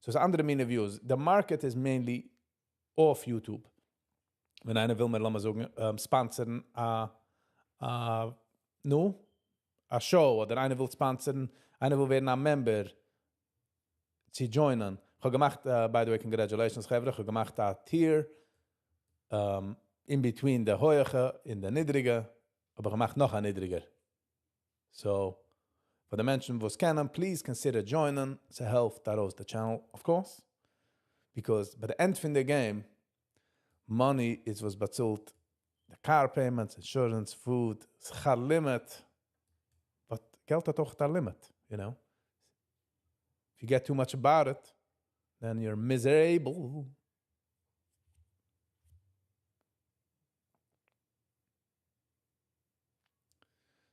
S2: So ס'איז אנדערע מינע views. The market is mainly off YouTube. ווען איינער וויל מיר, לאמיר זאגן, sponsor ן א א נו, א show, אדער איינער וויל sponsor ן, איינער וויל ווערן א member צו join ען. איך האב געמאכט, by the way, congratulations חברה, איך האב געמאכט א tier in between די הויכע און די נידריגע, האב איך געמאכט נאך א נידריגער. So, פאר די מענטשן וואס קענען, please consider join ען, ס'העלפט ארויס די channel, of course. Because by the end פון די game, money איז וואס באצאלט די car payments, insurance, food, שכר לימוד. But געלט האט אויך א limit, you know. If you get too much about it, then you're miserable.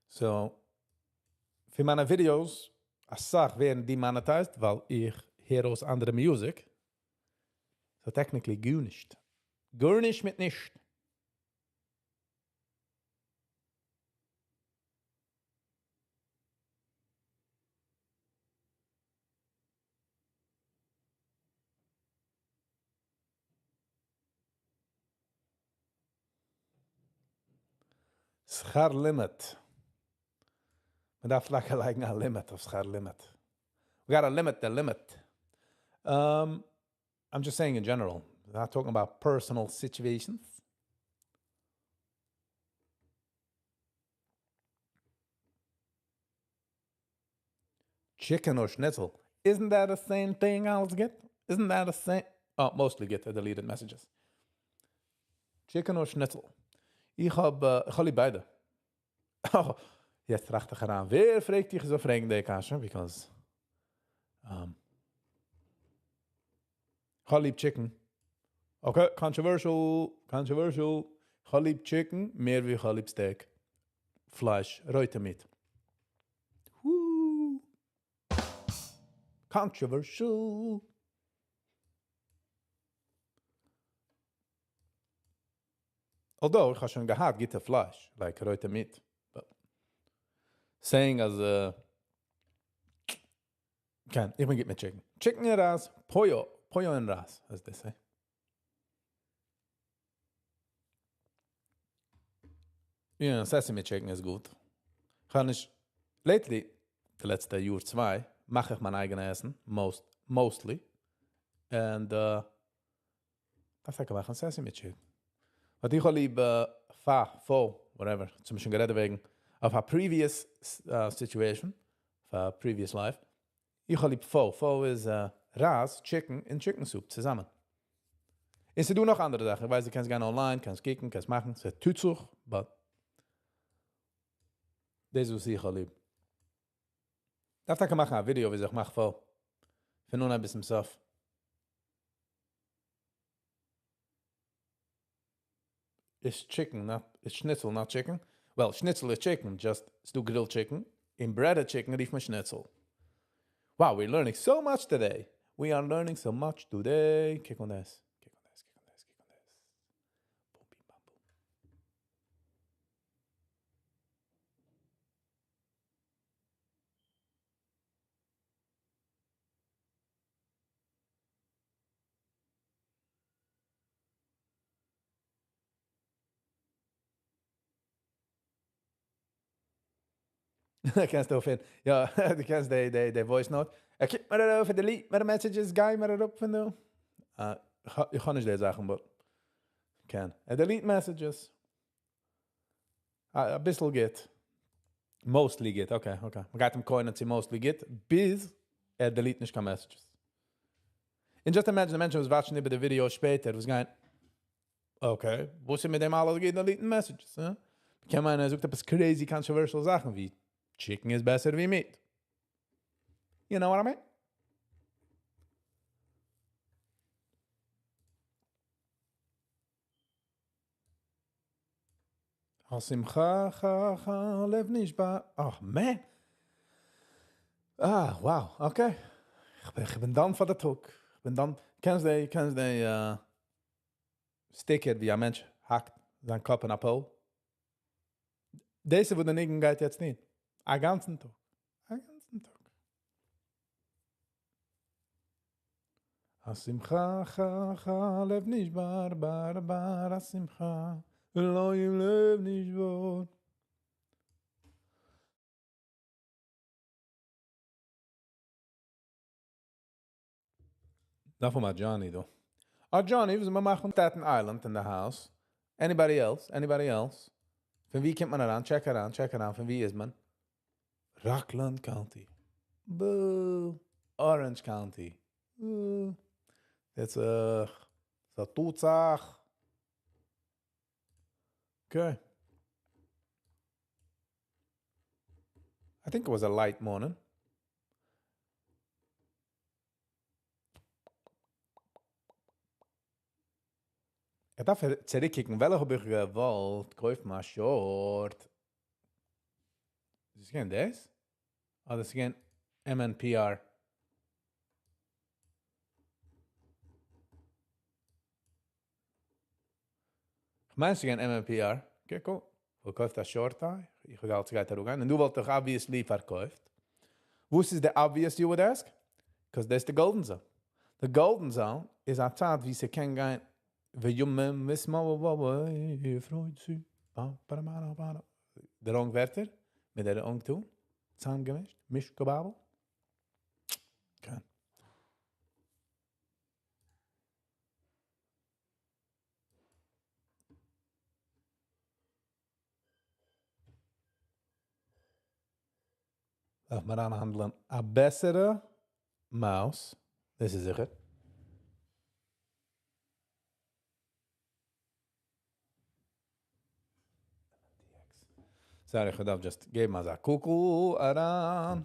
S2: So, פון מיינע videos, אסאך ווערן demonetized, ווייל איך הער אויס אנדערע music. So technically גארנישט. גארנישט מיט נישט. שכר לימוד. מען דארף לייגן א limit אויף שכר לימוד. We gotta limit the limit. I'm just saying in general. We're not talking about personal situations. Chicken or schnitzel? Isn't that the same thing אלעס גוט? Isn't that the same? Oh, mostly get the deleted messages. Chicken or schnitzel? איך האב, איך האב ליב ביידע. Oh, יעצט טראכט איך אריין. ווער פרעגט דיך אזוי פרעגן די קשיא? Because איך האב ליב chicken. Okay, controversial, controversial. איך האב ליב chicken מער ווי איך האב ליב steak. פלייש, רויטע meat. Woo. Controversial. Although, איך האב שוין געהאט גוטע פלייש, like רויטע meat. But saying אז קען, איך בין גוט מיט chicken. Chicken און רייז, pollo, pollo און רייז, as they say. Yeah, sesame chicken איז גוט. קען איך, lately, די לעצטע יאר צוויי, מאך איך מיין אייגענע עסן, mostly. And, דארף איך מאכן sesame chicken. But איך האב ליב, pho, pho, whatever, צום שוין גערעדט וועגן, אויף a previous situation, אויף a previous life. איך האב ליב pho. Pho איז רייז, chicken און chicken soup צוזאמען. און ס'דא נאך אנדערע זאכן. איך ווייס, דו קענסט גיין online, קענסט קוקן, קענסט מאכן. ס'טוט זיך, but דאס וואס איך האב ליב. דארף טאקע מאכן א video, ווי איך מאך pho. פון אנהייב ביז צום סוף. It's chicken, not it's schnitzel, not chicken. Well, schnitzel is chicken, just ס'דא grilled chicken. און breaded chicken רופט מען schnitzel. Wow, we're learning so much today. We are learning so much today. קוק אן דאס. קוק אן דאס, קוק אן דאס, קוק אן דאס. Boom, bim, bam, boom. קענסט אויפהערן. יא, דו קענסט די, די, די voice note. ער קוקט מיר ארויף, ער delete מיינע messages, גיי מיר אראפ פון דא. איך קען נישט די זאכן, but קען. ער delete messages. א ביסל גוט. Mostly גוט, okay, okay. מען גייט אים coin ען צו mostly גוט, ביז ער delete נישט קיין messages. And just imagine די מענטשן וואס watch ן איבער די video שפעטער, וואס גייען, okay, וואס איז מיט דעם אלע גייט delete messages, אה? קען מיינען, ער זאגט עפעס crazy controversial זאכן, ווי chicken איז בעסער ווי meat. You know what I mean? השמחה, חה, חה, לב נשבר. Oh, man. Ah, wow, okay. איך בין done פאר די טאג. איך בין done. קענסט די sticker, ווי א מענטש האקט זיין קאפ אין א pole? דאס איז וואו דער ניגון גייט יעצט נישט. א גאנצן טאג. א גאנצן טאג. השמחה, חה, חה, לב נשבר, בר, בר, השמחה, לא עם לב נשבר. דארף מען א Johnny דא. א Johnny וואס מיר מאכן Staten Island in the house. Anybody else? Anybody else? פון ווי קומט מען אריין? Check אריין, check אריין, פון ווי איז מען? Rockland County. Boo. Orange County. Boo. דאס איז א טוט זאך. Okay. I think it was a light morning. איך דארף צוריקקוקן, וועלכע האב איך געוואלט קויפן א short. איז עס געווען דאס? אדער איז געווען MNPR? איך מיין ס'איז געווען MNPR. Okay, cool. פארקויפט א short, איך האב געהאלטן ס'גייט אראפגיין. און דא וואלט איך obviously פארקויפט. וואס איז די obvious, you would ask? Because that's the golden zone. The golden zone איז א צייט ווי ס'קען גיין וימים ושמאל די wrong ווערטער מיט די wrong tune צוזאמגעמישט, מישגעבאבלט. Okay. דארף מען אריינהאנדלען א בעסערע mouse, דאס איז זיכער. Sorry, איך דארף just געבן אזא קוק אריין.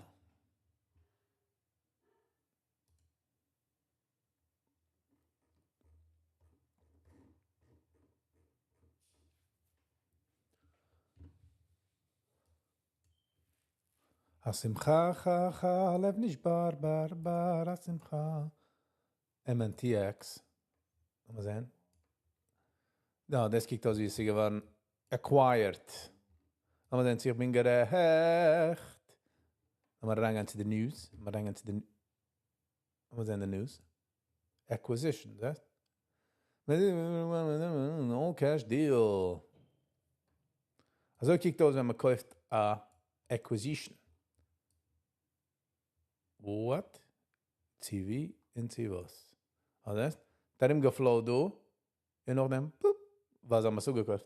S2: השמחה חה חה לב נשבר בר בר השמחה MNTX לאמיר זען. יא, דאס קוקט אויס ווי עס איז געווארן acquired. לאמיר זען צו איך בין גערעכט. לאמיר אריינגיין צו די news. לאמיר אריינגיין צו די לאמיר זען די news. Acquisition, זעסט? All cash deal. אזוי קוקט אויס ווען מען קויפט א acquisition. What? צו ווי און צו וואס? אה, זעסט? דער ארומגעפלאו דא, און נאכדעם, פופ, וואס האבן מיר צוגעקויפט?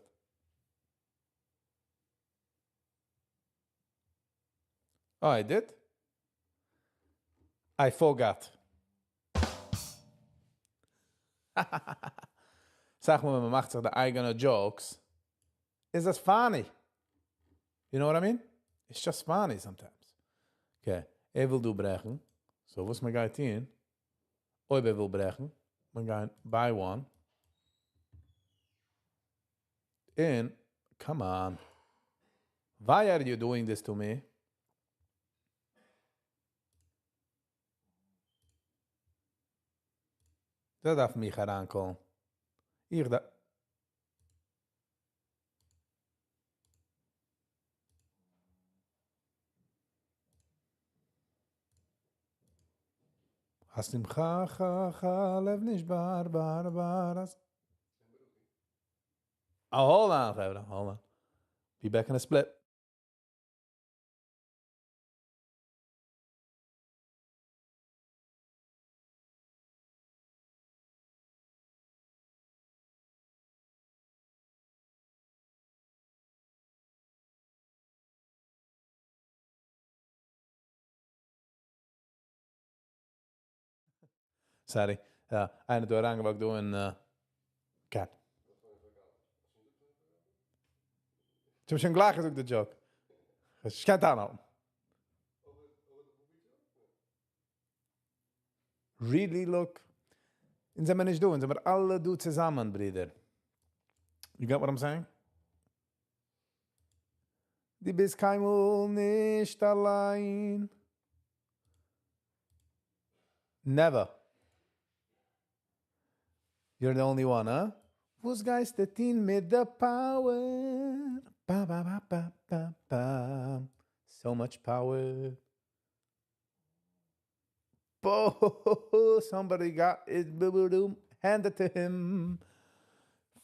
S2: Oh, I did? I forgot. זאג מאל, ווען מען מאכט זיך די אייגענע jokes, איז דאס funny. You know what I mean? It's just funny sometimes. Okay, ער וויל דא ברעכן. So, וואס מען גייט טון? אויב ער וויל ברעכן, מען גייט buy one. און, come on. Why are you doing this to me? דער דארף מיך אריינקאלן. איך דארף... השמחה חה חה לב נשבר בר בר אז... Oh, hold on, חברה, hold on. Be back in a split. Sorry. יא, איינער דא אריינגעוואקט דא און cut. איך האב שוין גלייך געזאגט די joke. איך קען אנהאלטן. Really look. אונז זעמיר נישט דא, אונז זעמיר אלע דא צוזאמען, ברידער. You get what I'm saying? דו ביסט קיינמאל נישט אליין. Never. You're the only one, huh? וואס גייסטו טון מיט די power? Ba ba ba ba ba ba. So much power. Oh, somebody got it. Hand it to him.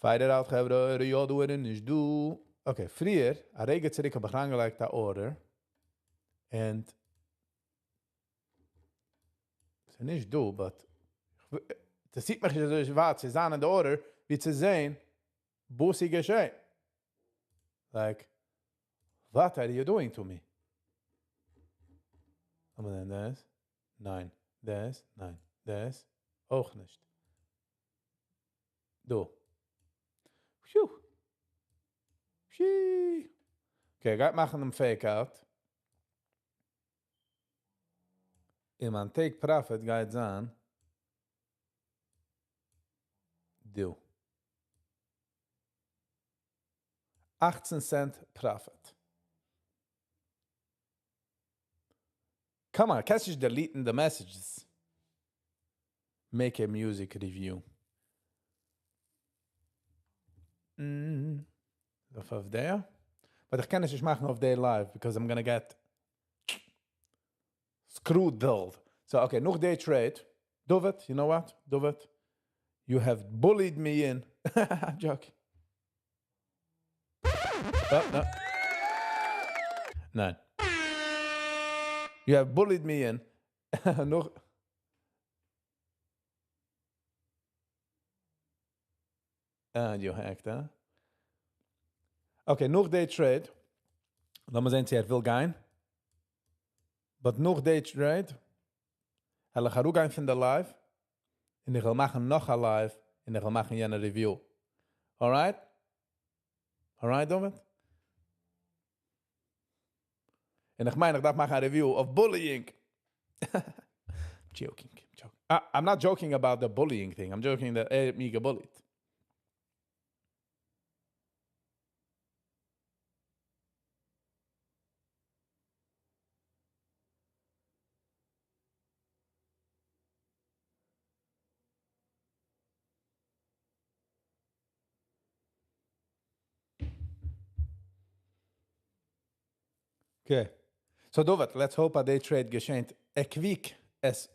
S2: Fight it out, חברה. יא דא און נישט דא. Okay, פריער, א רגע צוריק האב איך אריינגעלייגט א order. And ס'איז נישט דא, but דאס זעט מיך נישט אזוי ווייט צו זיין אין די order, ווי צו זען, וואס איז געשען. Like, what are you doing to me? אבער דען דאס? ניין. דאס? ניין. דאס? אויך נישט. דא. Phew. Pshee. Okay, גייט מאכן דעם fake out. און מיין take profit גייט זיין דא. 18 cent profit. Come on, קענסט נישט delete ן the messages. Make a music review. אויף דער? But איך קען עס נישט מאכן אויף די live because I'm gonna get screwed. So, okay, נאך די trade. David, you know what? David, you have bullied me in. I'm joking. Oh, no. ניין. You have bullied me in. נאך. And you hacked, huh? Okay, נאך די trade. לאמיר זען, צו ער וויל גיין. But נאך די trade, וועל איך אראפגיין פון די live, און איך וועל מאכן נאך א live, און איך וועל מאכן יענע review. Alright? Alright, David? און איך מיין, איך דארף מאכן א review of bullying. Joking, joking. I'm not joking about the bullying thing. I'm joking that ער האט מיר גע bullied. Okay. So David, let's hope אז די trade געשעט as quick as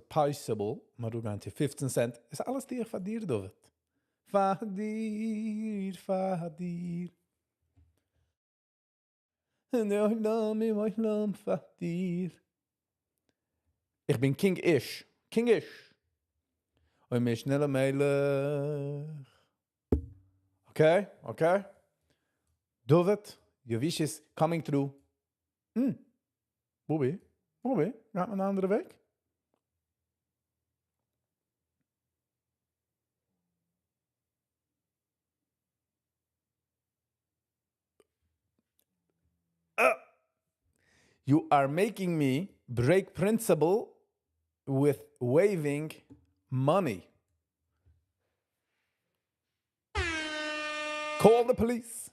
S2: possible. מיר גייען צו 15 cent. איז אלעס דיר פאר דיר, David. פאר דיר, פאר דיר. פאר דיר. איך בין King Ish. King Ish. און מיר שנעלע מלך. Okay, okay. David, your wish is coming through. Bobby, Bobby, גייט מען אן אנדערע וועג? You are making me break principle with waving money. Call the police.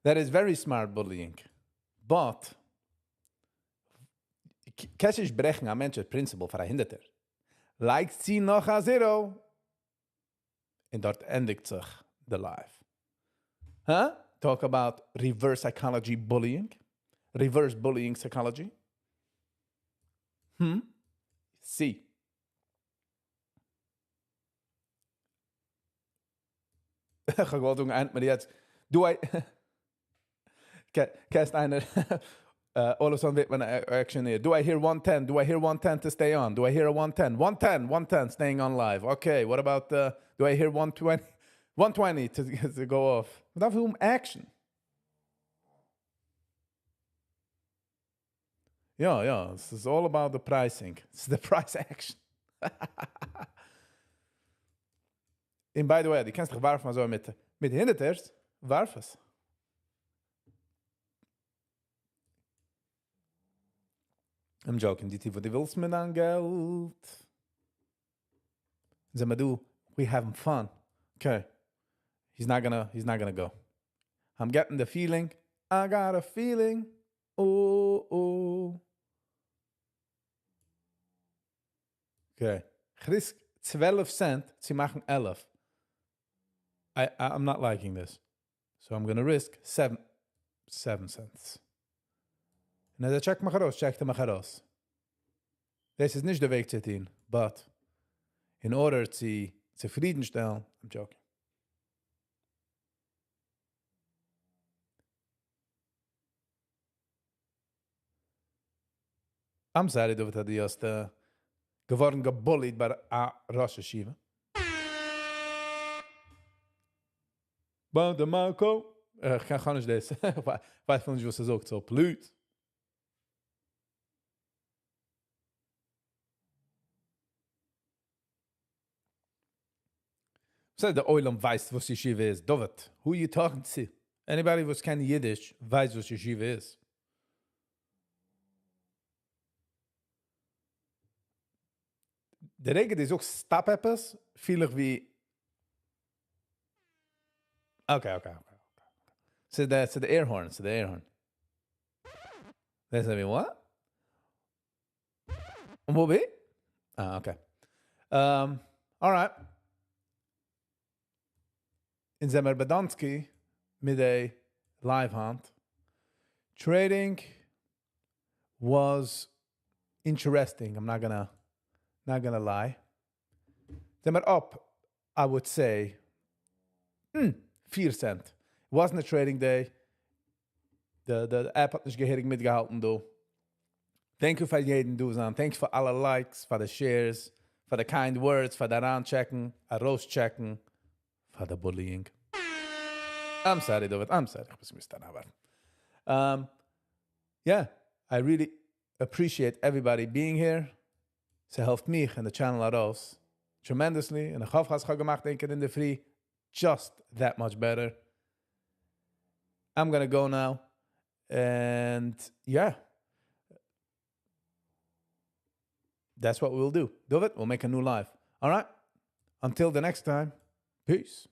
S2: That is very smart bullying. But קענסט נישט ברעכן א מענטש'ס principle פאר א הונדערטער. לייג צו נאך א zero. און דארט ענדיגט זיך the live. Huh? Talk about reverse psychology bullying. Reverse bullying psychology. See. איך האב געוואלט זאגן, איינער מיר יעצט, do I קענסט איינער, all of a sudden ווערט מען actionער. Do I hear 110? Do I hear 110 to stay on? Do I hear a 110? 110, 110 staying on live. Okay, what about, do I hear 120? 120 to go off. מ'דארף האבן action. יא, יא, this is all about the pricing. It's the price action. And by the way, דו קענסט דיך ווארפן אזוי מיט הונדערטערס, ווארף עס. I'm joking, די טיפע, דו ווילסט מיט דיין געלט. זאג מיר דו, we having fun. Okay. He's not gonna go. I'm getting the feeling. I got a feeling. Oh, oh. Okay. Risk 12 cent צו מאכן 11. I'm not liking this. So I'm gonna risk 7 cents. און אז ער check מיך ארויס, check ט ער מיך ארויס. דאס איז נישט דער וועג צו טון, but in order צו צופרידנשטעלן, I'm joking. I'm sorry דוד אז דו האסט געווארן געבוליט ביי א ראש ישיבה. ביי די מקום. איך קען נישט דאס. איך ווייס נישט וואס ער זאגט, so please. וואס דער עולם ווייסט וואס ישיבה איז. דוד, who you talking to? Anybody וואס קען אידיש ווייסט וואס ישיבה איז. די רגע דו זאגסט stop עפעס, פיל איך ווי Okay, okay, okay. So that's the air horn, so the air horn. That's I mean, what? און וואו בי? Ah, okay. All right. אונז זעמיר באדאנסקי מיט א live היינט. Trading was interesting. I'm not gonna lie. זעמיר up, I would say, 4 cent. It wasn't a trading day. The app האט נישט געהעריג מיטגעהאלטן דא. Thank you פאר יעדן דא זיין. Thanks פאר אלע likes, פאר די shares, פאר די kind words, פאר די אריינטשעקן, ארויסטשעקן, פאר די bullying. I'm sorry, David. I'm sorry. איך מוז דאן ארבעטן. Yeah, I really appreciate everybody being here. ס'העלפט מיך און די channel ארויס tremendously. און איך האף, אז איך האב געמאכט ענק אינדערפרי just that much better. I'm gonna go now. And yeah. That's what we'll do. David, we'll make a new live. All right? Until the next time. Peace.